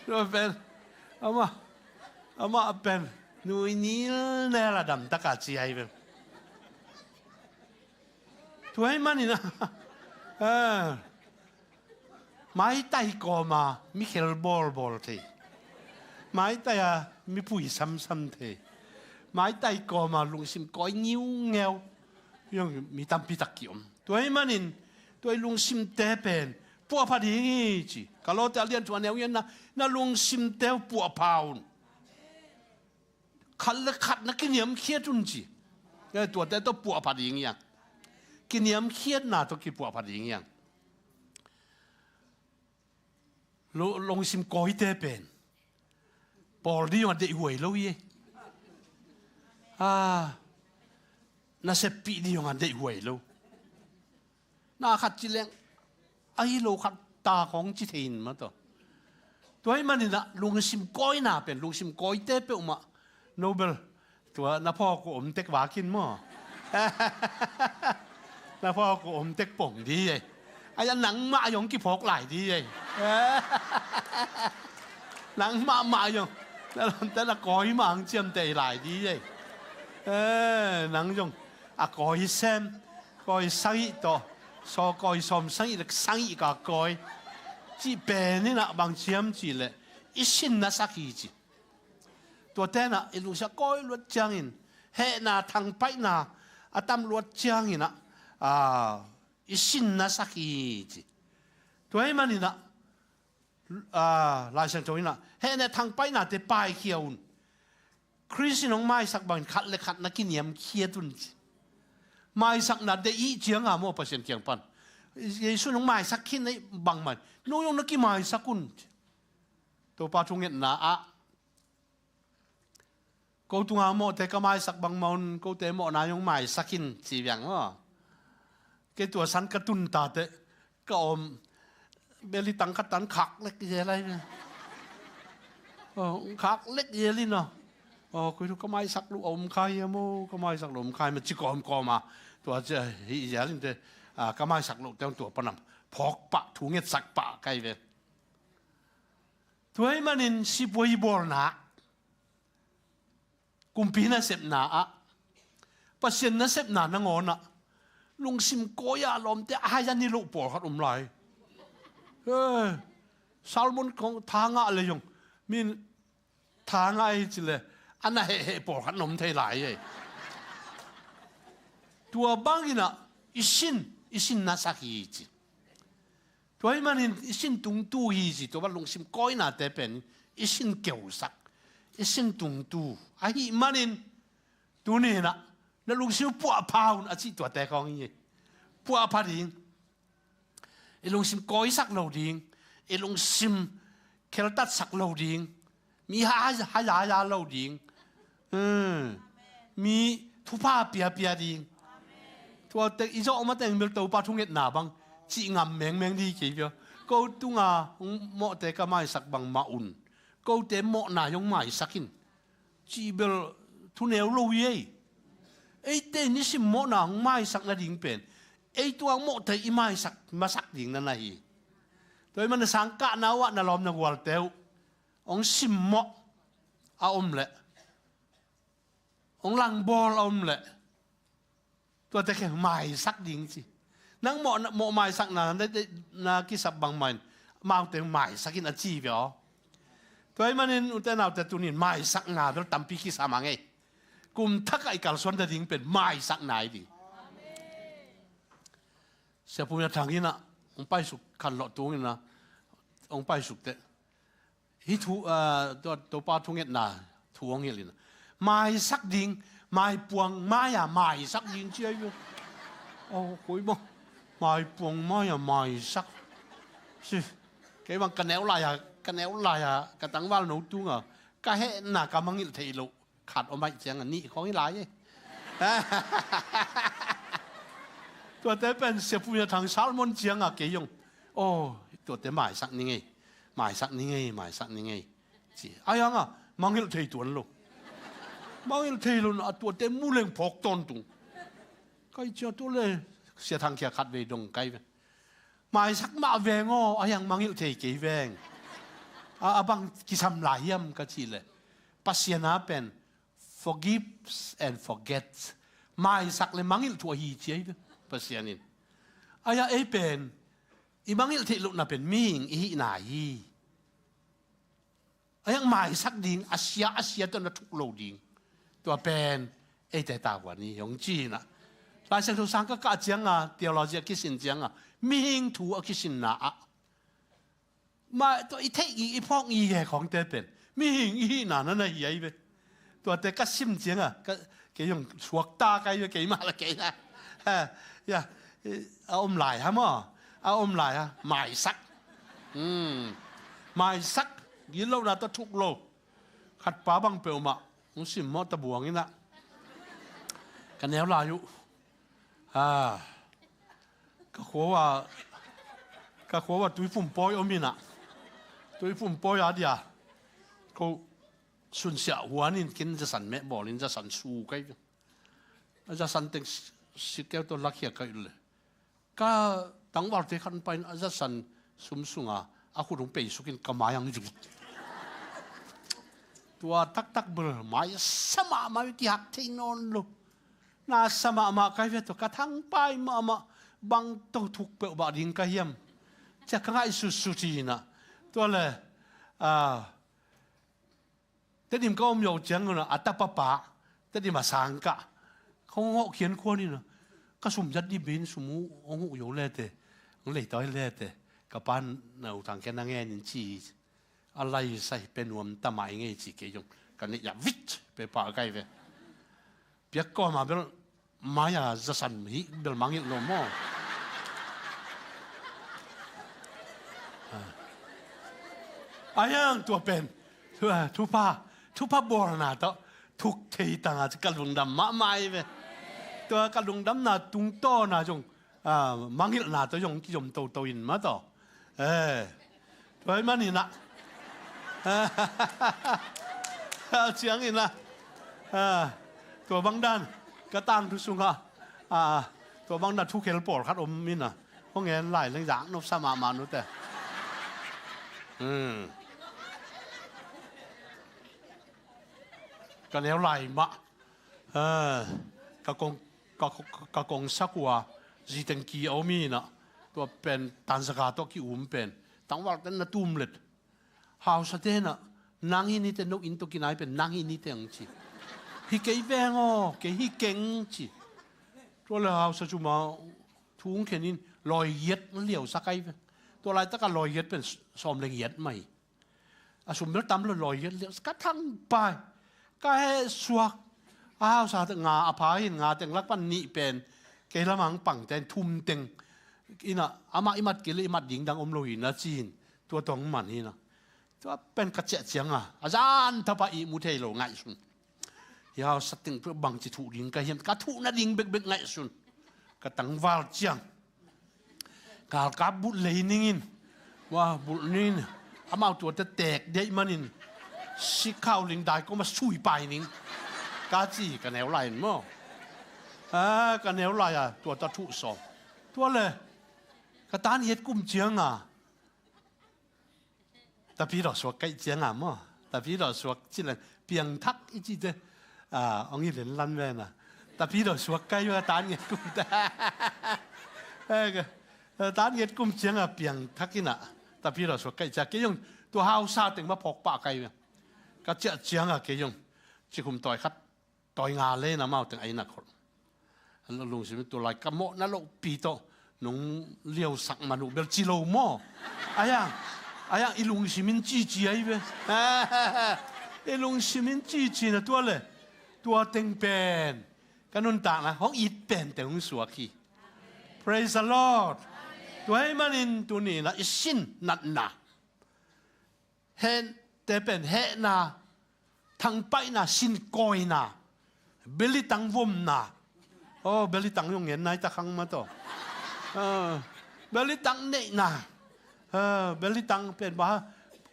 Tua pen, amah, amah pen, nui nilnel a damtak a ci ahi pen. Tua ahih manin ah, ah, maitai kawma mi khel bawlbawl thei. Maitai a mi pui samsam thei. Maitai kawma lungsim kawi ngiungeu. Zong mi tampi tak ki-om. Tua ahih manin, tua i lungsimte pen puahpha ding hi ci. Kolose a lian thum a neu giatna, na lungsimte uh puahpha un. Khat le khat na kiniamkhiat un ci. Eh, tuate tawh puahpha ding hi hang. Kiniamkhiatna tawh kipuahpha ding hi hang. Lu-, lungsim kawite pen pawl ding zong a deihhuai lo hi. Ah, na seppih ding zong a deihhuai lo. Na khat ci leng, ahi lo khat ta khawng ci thei in mah tawh. Tua ahih manin ah lungsim kawina pen, lungsim kawite peuhmah, no bel, tua na phawk uh om tek vakin maw. Na phawk uh om tek pong di ei. Aia nangmah zong kiphawk lai di ei. Nangmah mah zong. Na lawmte na kawi mah ang ciamteh lai di ei. Eh, nang zong. A kawi sem, kawi sagih tawh, saw kawi sawm sagih le sagih ka kawi. Cih pen in ah bang ci hiam cih leh, i sin na sak hi ci. Tuate in ah i lungsim a kawi luat ciangin, hehna thangpaihna a tam luat ciangin ah, ah, i sin na sak hi ci. Tua ahih manin ah, ah, Lai Siangtho in ah, hehna thangpaihnate paikhia un. Khrist in hong maisak bangin khat le khat na kiniamkhiat un ci. Maisakna deih i hih ciang a maw Pasian kiang pan. Jesu in hong maisak khin na hih bangmah in, no zong na kimaisak un ci. Topa thungetna ah, Ko tunga mawhte ka maisak bangmah un, kote mawhna zong maisak in ci viang maw. Kei tua san ka tun ta teh ka om beli tang khat tan khak lek zel lai ve. Khak lek zel in a. Koi thu ka maisak loh a om kha hiam aw, ka maisak loh a om kha hiam a ci kawmkawm a. Tua ci a hih zel in teh ka maisak loh teng tua panam phawk pah, thu ngetsak pah kai ve. Tua ahih manin sipuai bawlna, kumpi nasepna ah, Pasian nasepna nangawn ah lungsim kawi a lawmte a hai a ni loh pawlkhat om lai. Salmon kong tha ngah le zong min tha ngah hi ci le a na hehheh pawlkhat na om thei lai ei. Tua bangin ah i sin, i sin nasak hi ci. Tua ahih manin i sin tungtu hi ci, tua bang lungsim kawinate pen i sin keusak, i sin tungtu ahih manin tuni in ah na lungsim puahpha un a cih tuate khawng hi. Puahpha ding, i lungsim kawisak lo ding, i lungsim kheltatsak lo ding, mi ha, ha, ha, ha lo ding. Mi thupha piapia ding. Tuate i zawh mateng bel Topa thungetna bang cih ngam mengmeng ding kei pia. Ko tunga hong mawhte ka maisak bangmah un, kote mawhna zong maisak in cih bel thuneu lo hi ei. Eite nisim mawhna hong maisak nading pen ei tunga mawhte i maisak masak ding na na hi. Tua ahih manin sangkahna uh ah na lawm na gualte uh hong simmawh a om leh, hong langbawl a om leh, tuate khawng maisak ding ci. Nang mawh, mawh maisakna na, na kisap bangmah in amaute maisak in a ci ve aw. Tua ahih manin ute naute tuni in maisakna bel tampi kisam a ngei. Kum thak ah i kalsuan nading pen maisakna hi ding. Sia Pu Mia Thang in ah hong paisuk khanlawh tung in ah hong paisuk teh hih thu, ah, tua, Topa thungetna thu hong hilh in ah, maisak ding, maipuang mai-a maisak ding ci ahi ve. Aw, koi bang maipuang mai-a maisak ci. Kei bang ka neu lai-a, ka neu lai-a ka tangval no tunga ka hehna ka mangilh theih loh khat om ahih ciangin nih khawng hi lai e. Tuate pen Sia Pu Mia Thang Salmon ciangin kei zong, aw, tuate maisak ni ngei, maisak ni ngei, maisak ni ngei ci. Ahi hangin mangilh thei tuan lo. Mangilh thei lo in a tuate mu leng phawk tawntung. Kai cia tu le Sia Thang Khia khatvei dong kai ve. Maisak mah veng aw, ahi hang mangilh thei kei veng. A, a bang kisam lai hiam ka cih leh, Pasian a pen forgives and forgets. Maisak le mangilh thu ahi ci ahi ve Pasian in. Ahi hang ei pen i mangilh theih lohna pen mihing i hihna hi. Ahi hang maisak ding, a sia a sia tawh na thuk lo ding. Tua pen eite tavuan hi hong ci in ah. Lai Siangtho sang ka kah ciangin, theology a kisin ciangin, mihing thu a kisinna ah, mah tua i theih ngei i phawk ngei khawngte pen mihing i hihna na na hi ahi ve. Tuate ka sim ciangin ka, kei zong suakta ka hi ve, keimah le kei na. Ha, ya, a om lai ha maw? A om lai ha, maisak. Hmm. Maisak, gilo na tawh thuk lo. Khatpa bang peuhmah hong simmawh ta buang in ah, ka neu lai uh, ah, ka khua uh a, ka khua uh a Tuiphum pawi om in ah, Tuiphum pawi a dia ko sunsiah huan in kin zasan meh bawl in zasan su ka hi. A zasan teng si, sikeu tawh lakhia ka hi uh leh, ka tangvalte khat hong pai in a zasan sum sunga a khut hong peisuk in ka mai hong zut. Tua taktak bel mai a sa mahmah, kihak thei nawn lo. Na sa mahmah ka hi ve, tua ka thangpai mahmah, bang tawh thuk peuh bah ding ka hiam, cia ka ngaihsutsut hi in ah. Tua leh, ah, Tedim ka om zo ciangun ah, a tapapa, Tedim a sangkah, hong hawh khiankhuan in ah, ka sum zat dih bei in sum uh hong huh zo le teh, hong leitawi le teh, ka pa na uh tangkia na ngen in ci hi. A lai sa hi pe nuam ta mai ngei ci, kei zong ka neih a vit pe pah kai ve. Piak kawm a bel mai-a zasan hi bel mangilh lo maw? Ahi hang tua pen thupha, thupha bawlna tawh Thuk thei tanga ci ka lungdam mahmah hi ve. Tua ka lungdamna tungtawna zong, ah, mangilhna tawh zong kizom toto in mah tawh. Eh. Tua hi maninah. Cianginah. Ah, tua bangdan ka tangthu sungah, ah, tua bangdan thukhel pawlkhat om inah. Hong en lai leng zak nopsa mahmah nute. Hmm. Ka neu lai mah. Ah, ka kong, ka, ka, ka kong sakua zi tengki a om inah. Tua pen tanzaka tawh ki-um pen. Tangval ten na tum let. Hausa tenah, nang hi nite, no inn tawh kinai pen nang hi nite ang ci. Hi kei veng aw, kei hi keng ci. Tua le hausa cuma thu ung khenin lawigiat liausa kai ve. Tua laitakah lawigiat pen sawm le giat mai. A sum bel tam lo lawigiat liausa ka thangpai. Ka heh suak. A hausa te nga a pha hin nga teng lak pan nih pen. Kei lamang pang ten thum teng. Inah amah i mat kei le i mat ding dang om lo hi na ci-in. Tua tong man hi na. Tua pen ka ciah cianga a zan thapa i mu thei lo ngaihsun. Hi hausa teng tua bangci thuh ding ka hiam ka thuh nading bekbek ngaihsun. Ka tangval ciang. Galkap bulh lei ningin. Wa bulh ningin. Amau tuate tek deih manin. Sikhau ling dai koma sui pai ning. Ka ci ka neu lai in maw. Ah, ka neu lai a tuate thuh sawm. Tua le. Ka tan hiat kum cianga. Tapi dawh suak kaih cianga maw. Tapi dawh suak cileng piangthak i cite. Ah, ong i lenlan vena. Tapi dawh suak kaih vena tan nget kum ta. Eh, ka, eh, tan nget kum cianga piangthak inah. Tapi dawh suak kaih cia kei zong tua hausa teng ma phawk pah kaih vena. Ka ciah cianga kei zong. Cikhum tawi khat. Tawi nga le na mau teng a ina khol. An lo lungsim tu lai ka mawh na lo pi tawh nong liausak man uh bel ci lo maw. Ayang, ayang i lungsim in cici ai ve. I lungsim in cici na tua le. Tua teng pen. Ka nuntakna hong it pen teng hong suak hi. Praise the Lord. Tua hei manin tuni na i sin natna. Hehte pen hehna, thangpaihna, sinkawina, belitang vomna. Oh, belitang zong ngen nai ta khang ma tawh. Ah, belitang neihna. Ah, belitang pen baha,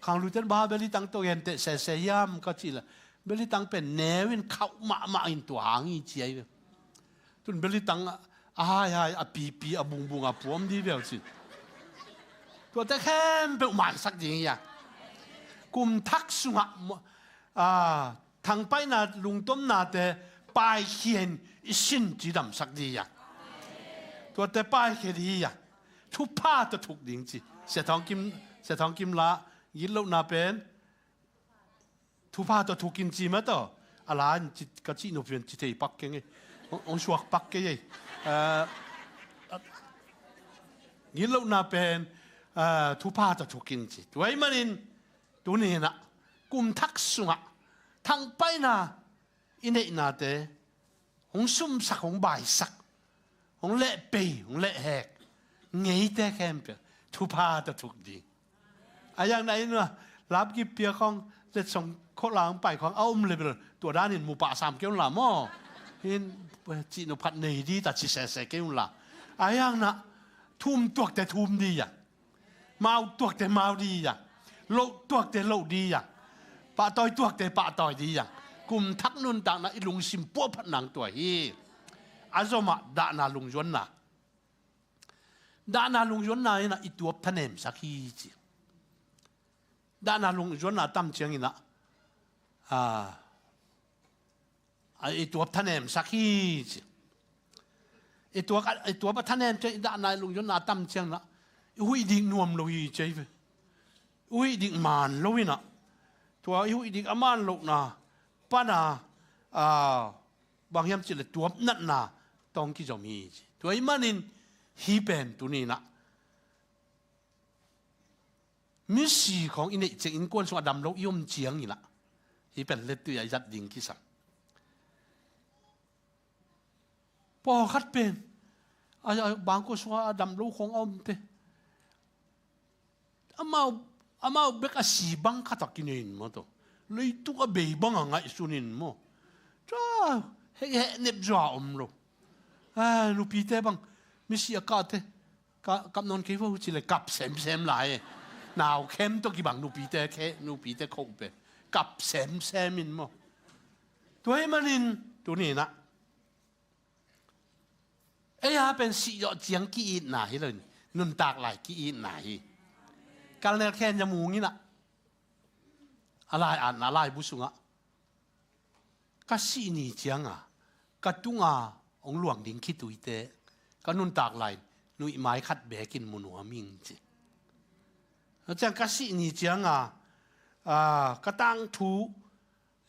khang luten baha belitang tawh genteh sese hiam ka cih la. Belitang pen neu in khauh mahmah in tua hang hi ci ai ve. Tun belitang a haihai a pipi a bungbung a puam di bel cin. Tuate khempeuh maisak ding hi a. Kum thak sungah mo-, a, thangpaihna lungtomnate paikhian i sin ci damsak di hi a. Tuate paikhia di hi a. Thupha tawh thuk ding ci. Sia Thawng Kim, Sia Thawng Kim la gitlohna pen. Thupha tawh thukin ci mah tawh. A la in ci, ka cih nop pian ci thei pak keng ei. Hong, hong suak pak kei ei. Eh, gitlohna pen, eh, thupha tawh thukin ci. Tua ahih manin, tuni inah, kum thak sungah, thangpaihna, i neihnate, hong sumsak, hong baisak, hong lehpei, hong lehhek, ngeite khempeuh, thupha tawh thuk ding. A yang na in, lapkip pia khawng, letsong khawhla hong pai khawng, a om le bel, tua danin mupah sam kei un la maw. Hin, cih nop khat nei di ta ci sese kei un la. A yang na, thum tuakte thum di ya. Mau tuakte mau di ya. Loh tuakte loh di ya. Pahtawi tuakte pahtawi di ya. Kum thak nuntakna i lungsim puahphat nang tua hi. A zomah dahna lungzuanna. Dahna lungzuanna inah i tuap thanemsak hi ci. Dahna lungzuanna tam cianginah. Ah, a, i tuap thanemsak hi ci. I tuap, i tuap a thanem ciang i dahna i lungzuanna a tam ciangna i huih dik nuam lo hi ci ahi ve. I huih dik man lo inah. Tua i huih dik a man lohna pana, a, bang hiam cih le tuap natna tawh kizom hi ci. Tua ahih manin hih pen tuni inah. Misi khawng i neih ciang innkuan sungah dam lo i om ciang inah. Hih pen lettui a i zat ding kisam. Pawlkhat pen. A, a, bangkua sungah a dam lo khawng a omte. Amau, amau bek a si bang khat a kinei in maw tawh. Leitung a bei bang a ngaihsun in maw. Tua heh heh nep zua om lo. A, nupite bang misi a kahte ka kap nawn kei vo ci le kap semsem lai. Nau khem tawh kibang nupite khe, nupite khoh pen kap semsem in maw. Tua ahih manin tuni-in ah ei a pen sih zawh ciang ki-itna hi lo in, nuntak lai ki-itna hi. Kalnel Khen Za Mung in ah a lai-atna laibu sungah ka sih ni cianga ka tunga hong luang ding khituite ka nuntak lai nuihmai khat bekin mu nuam ing ci. Ciang ka sih ni cianga, a, ka tangthu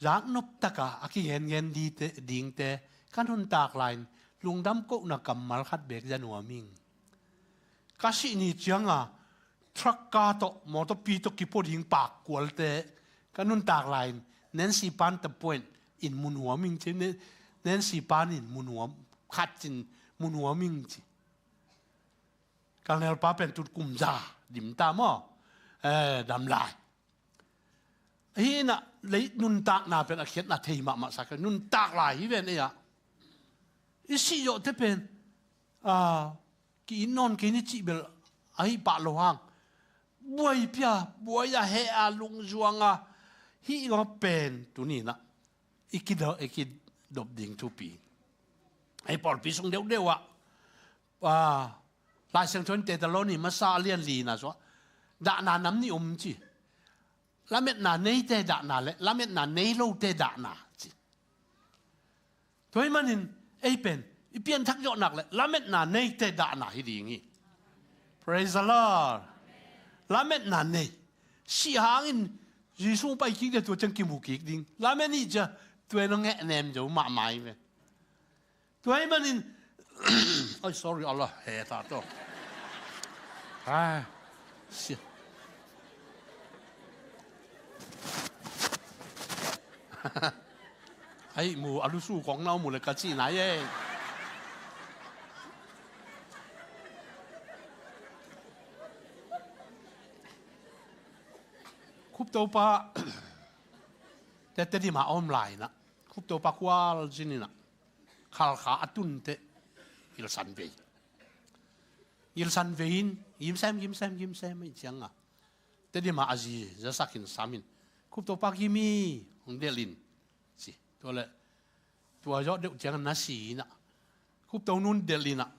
zaknop taka a kigengen dite, dingte ka nuntak lai lungdam kohna kammal khat bek za nuam ing. Ka sih ni cianga truck ka tawh, mawtawpi tawh kipua ding pakkualte ka nuntak lai Nancy Pan The Point in mu nuam ing ci. Nancy Pan in mu nuam, khat cin mu nuam ing ci. Kalnel pa pen tut kum za dim ta maw. Eh, dam lai. Hi inah lei nuntakna pen a khiatna thei mahmah sak. Nuntak lai hi ven ei ah. I sih zawhte pen, a, ki-it nawn kei ni cih bel ahi pah lo hang. Buaipia, buai a heh a lungzuang a hih ngawp pen tuni inah i kidop, i kidop ding thupi. Ei pawlpi sung deuhdeuh ah, a, Lai Siangtho in Thessaloni masa a lian lina suah dahna nam nih om ci. Lametna neite dahna le lametna nei lote dahna ci. Tua ahih manin ei pen i pianthak zawhnak le lametna neite dahna hi ding hi. Praise the Lord. Lametna nei. Sih hangin Jesu pai kik dia tua ciang kimu kik ding. Lamet nih cia tua in a ngeh nem zo mahmah hi ve. Tua ahih manin, ai, sorry, Allah, he ta to. Ai, sia. Ai, mu a lusu kong nau mu le ka ci nai e. Khuptopa te Tedim a om lai inah Khuptopa kual zin inah Khalkha a tunte gilsan vei. Gilsan vei in gimsem, gimsem, gimsem ahih cianga Tedim a a zi zasak in sam in, Khuptopa gim hi, hong delh in ci. Tua le tua zawh deuh cianga na si inah Khupto nun delh inah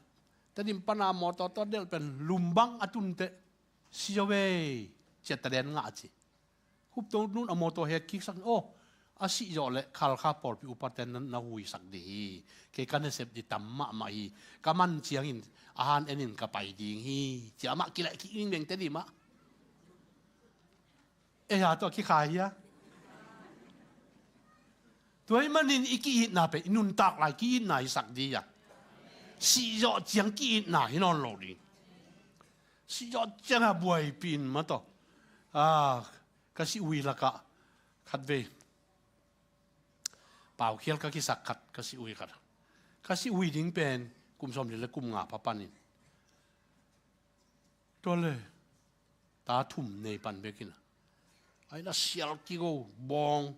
Tedim pana mawtaw tawh delh pen lumbang a tunte si zo vei, ciatta den ngah ci. Khupto nun a mawtaw hek kiksak, aw, a sih zawh le Khalkha pawlpi upate na, na huisak ding hi. Kei ka nasep ding tam mahmah hi. Ka man ciangin a han enin ka pai ding hi. Cia amah kileh kik vingveng Tedim ah. Ei a tawh kikhai hi a. Tua ahih manin i ki-itna pen i nuntak lai ki-itna hisak ding hi a. Sih zawh ciang ki-itna hi nawn lo ding. Sih zawh ciang a buaipih in mataw. Ah, ka sih ui lakah khatvei paukhial ka kisak khat, ka sih ui khat. Ka sih ui ding pen kum sawmli le kum nga pha panin. Tua le ta thum nei pan bekin a, ai na sial kigo, bawng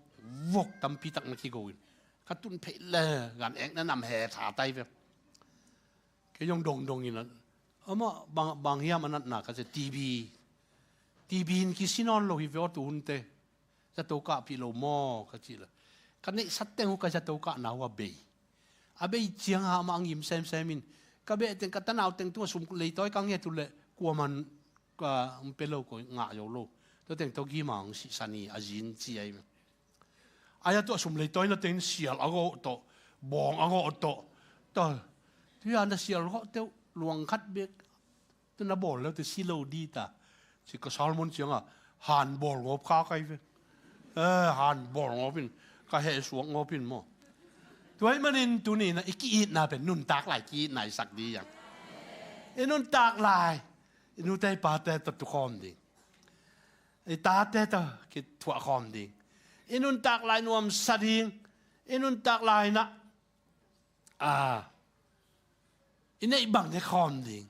vok tampi tak na kigo in ka tun phei le gan ek na nam he tha tai ve. Kei zong dongdong in a, amah bang, bang hiam a natna ka ci, T B. T B in kisi nawn lo hi ve aw tu hunte. Zato kahpih lo maw ka cih le, ka neihsat teng uh ka zato kahna uh a bei. A bei ciang a amah a ngim semsem in, ka beh teng ka tanau teng tungah sum leitawi ka nget uh le kuaman ka hong pia lo, koi ngah zo lo. Tua teng tawh gim a hong sihsan hi a zin ci ahi. Ai a tuah sum leitawi na teng sial a gawh tawh, bawng a gawh tawh. Tua, tua na sial gawh teuh luang khat bek. Tu na bawl lo te si lo di ta. Ci ka sermon cianga han bawl ngawp kha kai ve. Eh, han bawl ngawp in ka heh suak ngawp in maw. Tua ahih manin tuni na i ki-itna pen nuntak lai ki-itna i sak di yang. I nuntak lai i nute i pate tawh tukhawm ding. I tate tawh kithuah khawm ding. I nuntak lai nuamsa ding. I nuntak lai na, a, i neih bang ne khawm ding.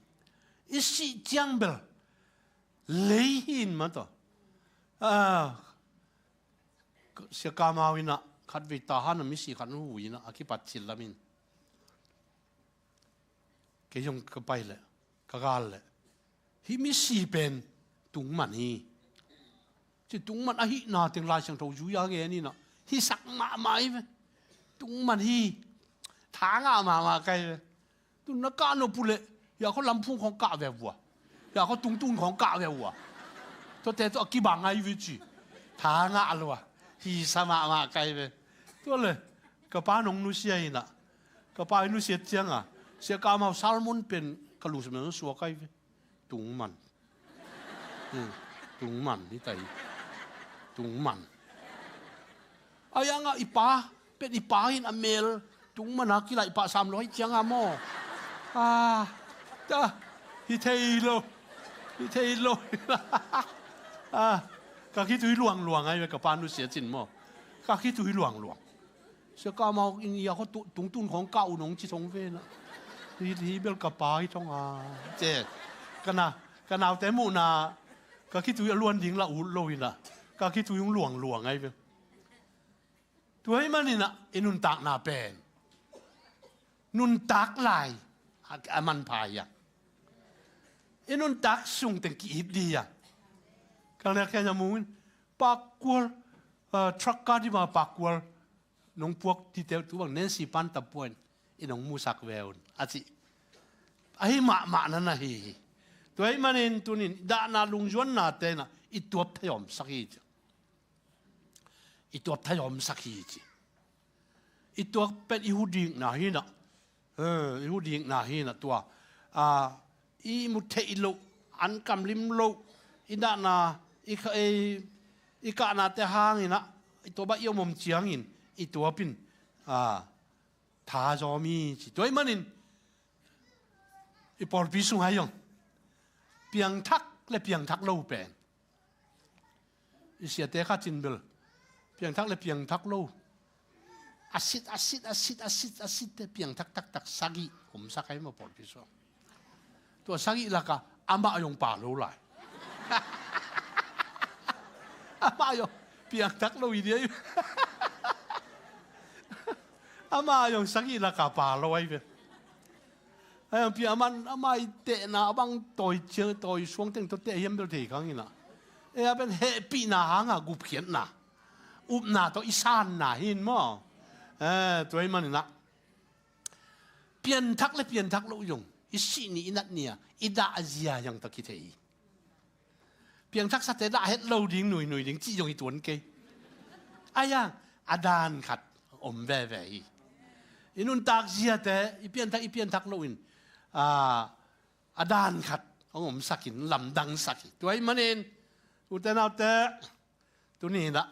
I sih ciang bel lei hi in mataw. A, Sia Kamau in a, Khatvei Tahan a misi khat hong hu in ah, a kipat cil lam in. Kei zong ka pai leh, ka gal leh, hih misi pen tungman hi. Ci tungman ahihna teng Lai Siangtho zui a gen in ah, hisak mahmah hi ve. Tungman hi. Tha ngah mahmah ka hi ve. Tun na kah nop uh leh, hia khaw lamphung khawng kah ve vua. Hia khaw tungtun khawng kah ve vua. Tuate tawh a kibang ahi ve ci. Tha ngah lua. Hisa mahmah ka hi ve. Tua leh, ka pa nong nusia in ah. Ka pa i nusiat ciang a, Sia Kau Mau, salmon pen ka lungsim nong suak ahi ve. Tungman. Hmm. Tungman, hi ta hi. Tungman. Ai ang a i pa, pen i pa in a mel, tungman a kilaih pah sam lo hi ciang a maw. Ah, ta, hi thei lo. Hi thei lo. Ah, ka khitui luangluang ahi ve ka pa nusia cin maw. Ka khitui luangluang. Sia Kau Mau in hia khaw tu-, tungtun khawng kah un hong ci thong ve na. Hi, hi bel ka pa hi thong a. Ci. Ka na, ka naute muhna, ka khitui a luan ding lah ut lo in ah. Ka khitui hong luangluang ahi ve. Tua ahih manin ah, i nuntakna pen. Nuntak lai, a, a manpha hi a. I nuntak sung teng ki-it di a. Ka lek khen a mung in, pakkual, ah, truck kah di ma pakkual. Nong puak dite uh tu bang Nancy pan ta puan, i nong musak ve un. A ci. Ahi mahmah na na hi hi. Tua ahih manin tuni in, dahna lungzuannate in ah, i tuap thei omsak hi ci. I tuap thei omsak hi ci. I tuap pen i hudikna hi in ah. Eh, i hudikna hi in ah tua. Ah, i mu theih loh, an kam lim loh, i dahna, i kha-, i, i kahnate hang in ah, i tuap ah i om om ciangin, i tuap in, ah, tha zawm hi ci. Tua ahih manin, i pawlpi sung ah hi zong. Piangthak le piangthak lo pen. I siate khat in bel. Piangthak le piangthak lo. A sit, a sit, a sit, a sit, a sit te piangthak taktak sagih. Omsak ahi maw pawlpi sung. Tua sagih lak ah, amah zong pha lo lai. Amah zong piangthak lo hi di ahi. Amah zong sagih lak ah pha lo ahi ve. Ahi zong pi amah, amah i tehna bang tawi ciang, tawi suang teng tawh teh hiam bel thei kha ing in ah. E a pen hehpihna hang a gupkhiatna. Upna tawh i sanna hi in maw. Eh, tua ahih manin ah. Pianthak le pianthak loh zong, i sih ni, i nat ni a, i dah a zia zong tawh kithei hi. Piangthaksate dah het lo ding, nuinui ding cih zong hi tuan kei. Ahi zong, a dan khat om veve hi. I nuntak ziate, i pianthak, i pianthak loh in, ah, a dan khat hong omsak in, lamdangsak hi. Tua ahih manin, ute naute, tuni in ah,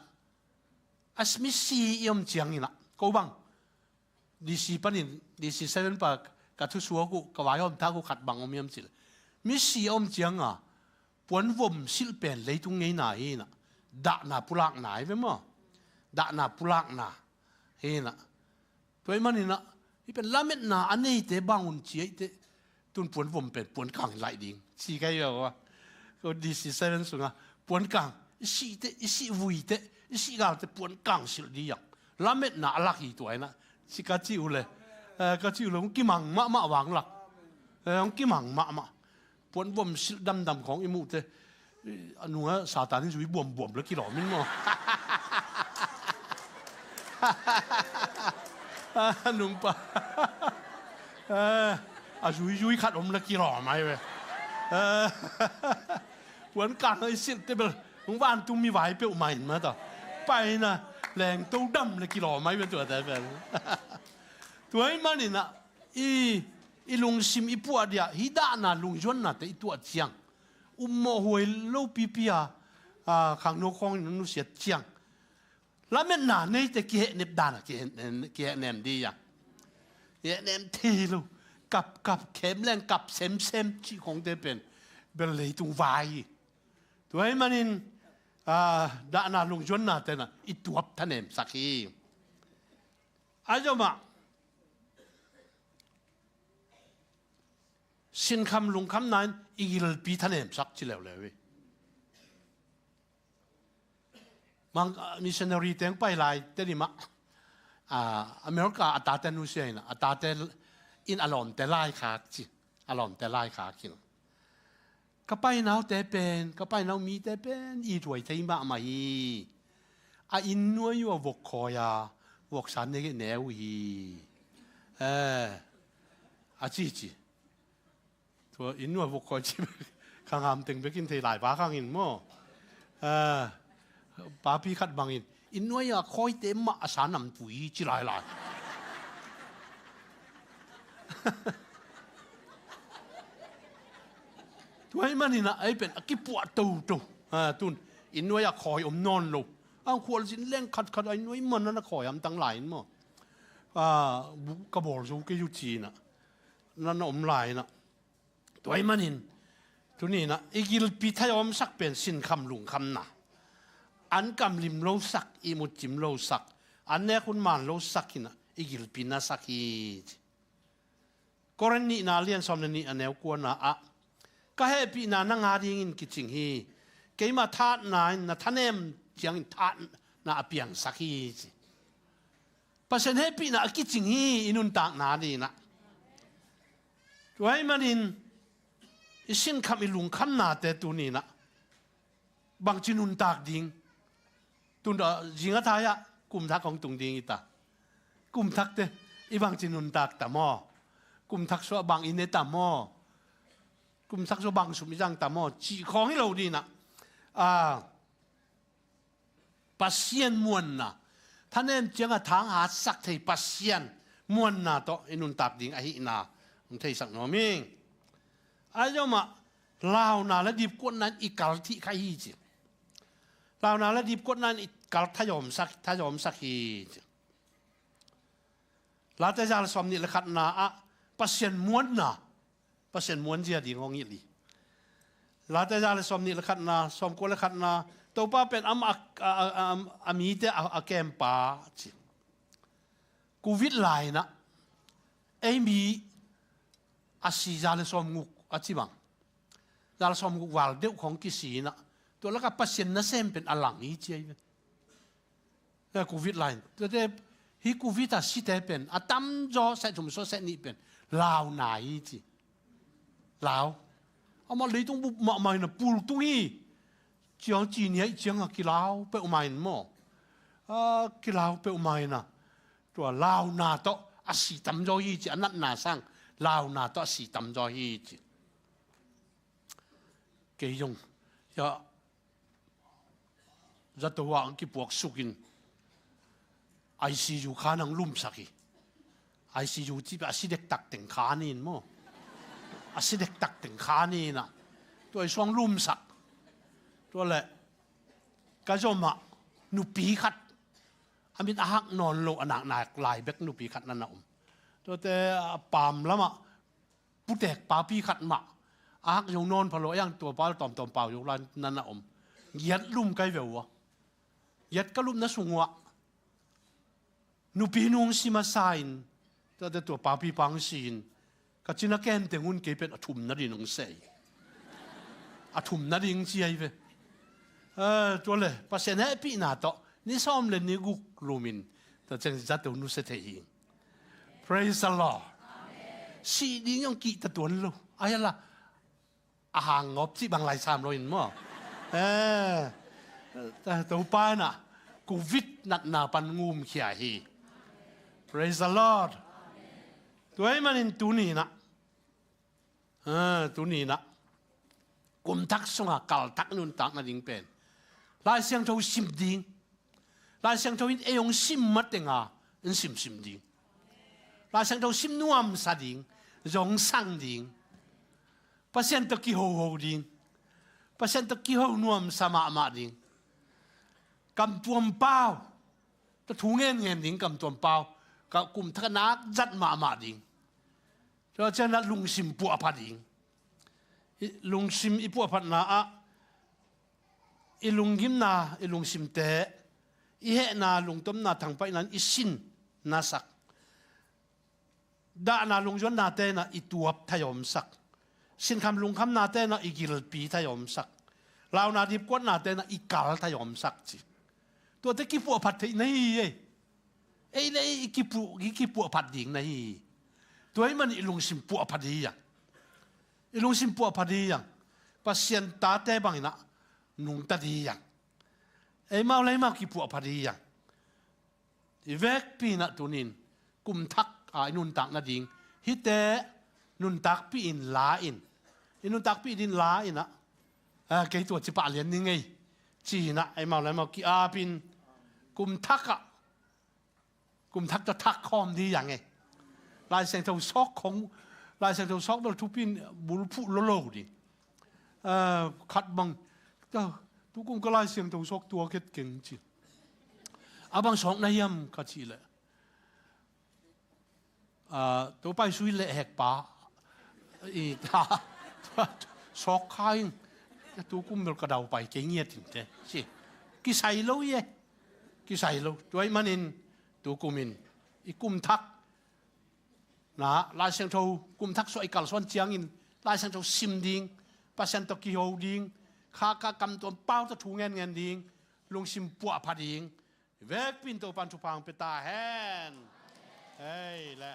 a misi i om ciangin ah, ko bang, D C panin, D C seven pa ka thusuak uh, ka vaihawm thak uh khat bang om hiam cih leh. Misi a om ciang a, puanvom silh pen leitung ngeina hi in ah. Dahna pulakna hi ve maw. Dahna pulakna hi in ah. Tua ahih manin ah, hih pen lametna a neite bang un ci ahih teh. Tun puanvom pen puankang hi lai ding. Ci ka hi ve ua. Ko D C seven sungah puankang, i sih teh, i sih vui teh, i sih gal teh puankang silh ding hi hang. Lametna a lak hi tua in ah. Ci ka cih uh leh. Eh, ka cih uh leh, hong kimang mahmah vanglak. Eh, hong kimang mahmah. Puanvom silh damdam khawng i muh teh. A nungah Satan in zui buambuam le kilawm in maw. A nungpa. Eh, a zuizui khat om le kilawm ahi ve. Eh, puankang a i silh teh bel, hong vantung mi vai peuhmah in mah ta. Pai in ah, lengto dam le kilawm ahi ve tuate pen. Tua ahih manin ah, i, i lungsim i puah ding a, hih dahna lungzuannate i tuah ciang. Ummawh huai lopipi a, a, khangno khawng in nusiat ciang. Lametna neite kihehnep dan a, kihehnem, kihehnem ding hi hang. Kihehnem thei lo. Kap, kap, khem leng kap semsem cih khawngte pen. Bel leitung vai hi. Tua ahih manin, a, dahna lungzuannate in ah, i tuap thanemsak hi. Ahi zomah. Sinkham lungkhamna in i gilpi thanemsak ci leuleu hi. Mang, ah, missionary teng pai lai, Tedim ah. A, America a tate nusia in a, a tate in a lawmte laikhak ci. A lawmte laikhak hi lo. Ka painaute pen, ka painau mite pen i thuai thei mahmah hi. A inn nuai uh a vok khawi a, voksan ne neu hi. Eh, a ci ci. Tua inn nuai vok khawi ci bek, khang ham teng bekin thei lai pa khang in maw. Eh, papi khat bangin, inn nuai a khawite mah a sa nam tui ci lai lai. Tua ahih manin ah, ei pen a kipuah toto. Ah, tun, inn nuai a khawi om nawn lo. Ang khualzin leng khatkhat a inn nuai man na khawi hamtang lai in maw. Ah, bu-, ka bawl zo kei uh ci-in ah. Na na om lai in ah. Tua ahih manin, tuni in ah, i gilpi thai a omsak pen sinkham lungkhamna. An kamlim losak, ihmut cim losak. An nek hun man losak in ah, i gilpi nasak hi ci. Korin nihna lian sawm le nih a neu kuana ah, ka hehpihna nang a dingin kicing hi. Keima thatna in na thanem ciangin thatna a piangsak hi ci. Pasian hehpihna a kicing hi i nuntakna dingin ah. Tua ahih manin i sinkham i lungkhamnate tuni in ah bangci nuntak ding. Tun, ah, zing a thai ah, kum thak hong tung ding hi ta. Kum thakte, i bangci nuntak ta maw. Kum thak sua bang i ne ta maw. Kum thak sua bang sum i zang ta maw. Cih khawng hi lo ding in ah. Ah, Pasian muanna. Thanem ciang a thang hatsak thei Pasian muanna tawh i nuntak ding ahihna hong theisak nuam ing. Ahi zongmah, launa le dipkuatna in i kal thih kha hi ci. Launa le dipkuatna in i kal thai a omsak, thai a omsak hi ci. Late za le sawm nih le khatna ah Pasian muanna, Pasian muanzia ding hong hilh hi. Late za le sawm nih le khatna, sawm kua le khatna, Topa pen amah a, a, a, a, a mite a, a kempa ci. Covid lai in ah, ei mi a si za le sawm nguk a ci bang. Za le sawm nguk val deuh khawng kisi in ah, tua lakah Pasian nasem pen a lang hi ci ahi ve. Covid lai in. Tuate, hih Covid a site pen, a tamzaw seh thum sua seh nih pen, launa hi ci. Lau. Amah leitung bup mahmah in ah pul tung hi. Ciang ci ni aih ciang a kilau peuhmah in maw. A kilau peuhmah in ah. Tua launa tawh a si tamzaw hi ci, a natna sang. Launa tawh a si tamzaw hi ci. Kei zong. Ya, zato ah ang kipuak sukin I C U khan ang lumsak hi. I C U cih pen a si dektak teng khan in maw. A si dektak teng khan in ah. Tua i suang lumsak. Tua le ka zom ah nupi khat. A mit a hak nawn lo a naknak lai bek nupi khat na na om. Tuate a pam lamah putek papi khat mah a hak zo nawn pha lo, a yang tua pa tawmtawm pau zo lai na na om. Giat lum kai ve ua. Giat ka lupna sung uah nupi nung si masa in, tua, tua, tua papi pang si in, ka cina kem teng hun kei pen a thum nading hong sei. A thum nading ci ahi ve. Eh, tua le, Pasian hehpihna tawh ni sawm le ni guk lumin, tua ciang zato nusia thei hi. Praise the Lord. Si ding hong kihta tuan lo. Ai la, a hang ngop cih bang lai sam lo in maw. Eh, Topa in ah Covid natna pan ngumkhia hi. Praise the Lord. Tua ahih manin tuni in ah, eh, tuni in ah, kum thak sungah kal thak nuntak nading pen Lai Siangtho sim ding. Lai Siangtho in ei hong sim mateng a, in simsim ding. Lai Siangtho sim nuamsa ding, zong sang ding. Pasian tawh kihoho ding. Pasian tawh kiho nuamsa mahmah ding. Kamtuam pau. Tawh thu ngenngen ding kamtuam pau. Ka kum thak a nak zat mahmah ding. Tua ciang a lungsim puahphat ding. I lungsim i puahphatna ah i lunggimna, i lungsimte, i hehna, lungtomna, thangpaihna in i sin nasak. Dahna, lungzuannate in ah i tuap thai a omsak. Sinkham lungkhamnate in ah i gilpi thai a omsak. Launa dipkuatnate in ah i kal thai a omsak ci. Tuate kipuahphat theih na hi ei. Ei le ei i kipuah, i kipuahphat ding na hi. Tua ahih manin i lungsim puahphat hi hang. I lungsim puahphat hi hang. Pasian tate bangin ah nungta ding hi hang. Eimau le eimau kipuahphat hi hang. I vekpi in ah tuni-in kum thak a i nuntak nading hihte nuntakpih in la in, i nuntakpih dingin la in ah, a, kei tua ci pah lian ning ei ci-in ah eimau le eimau ki-apin kum thak ah, kum thak tawh thak khawm ding hi hang ei. Lai Siangtho sawk khong, Lai Siangtho sawk bel thupi in bulphuh lolo ding. A, khat bang, "Tukum ka Lai Siangtho sawk tuak het keng," ci. "A bang sawk na hiam?" ka cih leh, "A, Topa Jesu i lehhekpa i ta sawk kha ing. Tukum bel ka daupai kei ngiat inteh," ci. Kisai lo hi ei. Kisai lo. Tua ahih manin tukum in i kum thak na, Lai Siangtho kum thak suah i kalsuan ciangin Lai Siangtho sim ding, Pasian tawh kiho ding, Kha, Kha Kam Tuam Pau tawh thu ngenngen ding, lungsim puahphat ding, vekpi in Topa'n thupha hong pia ta hen. Hei le.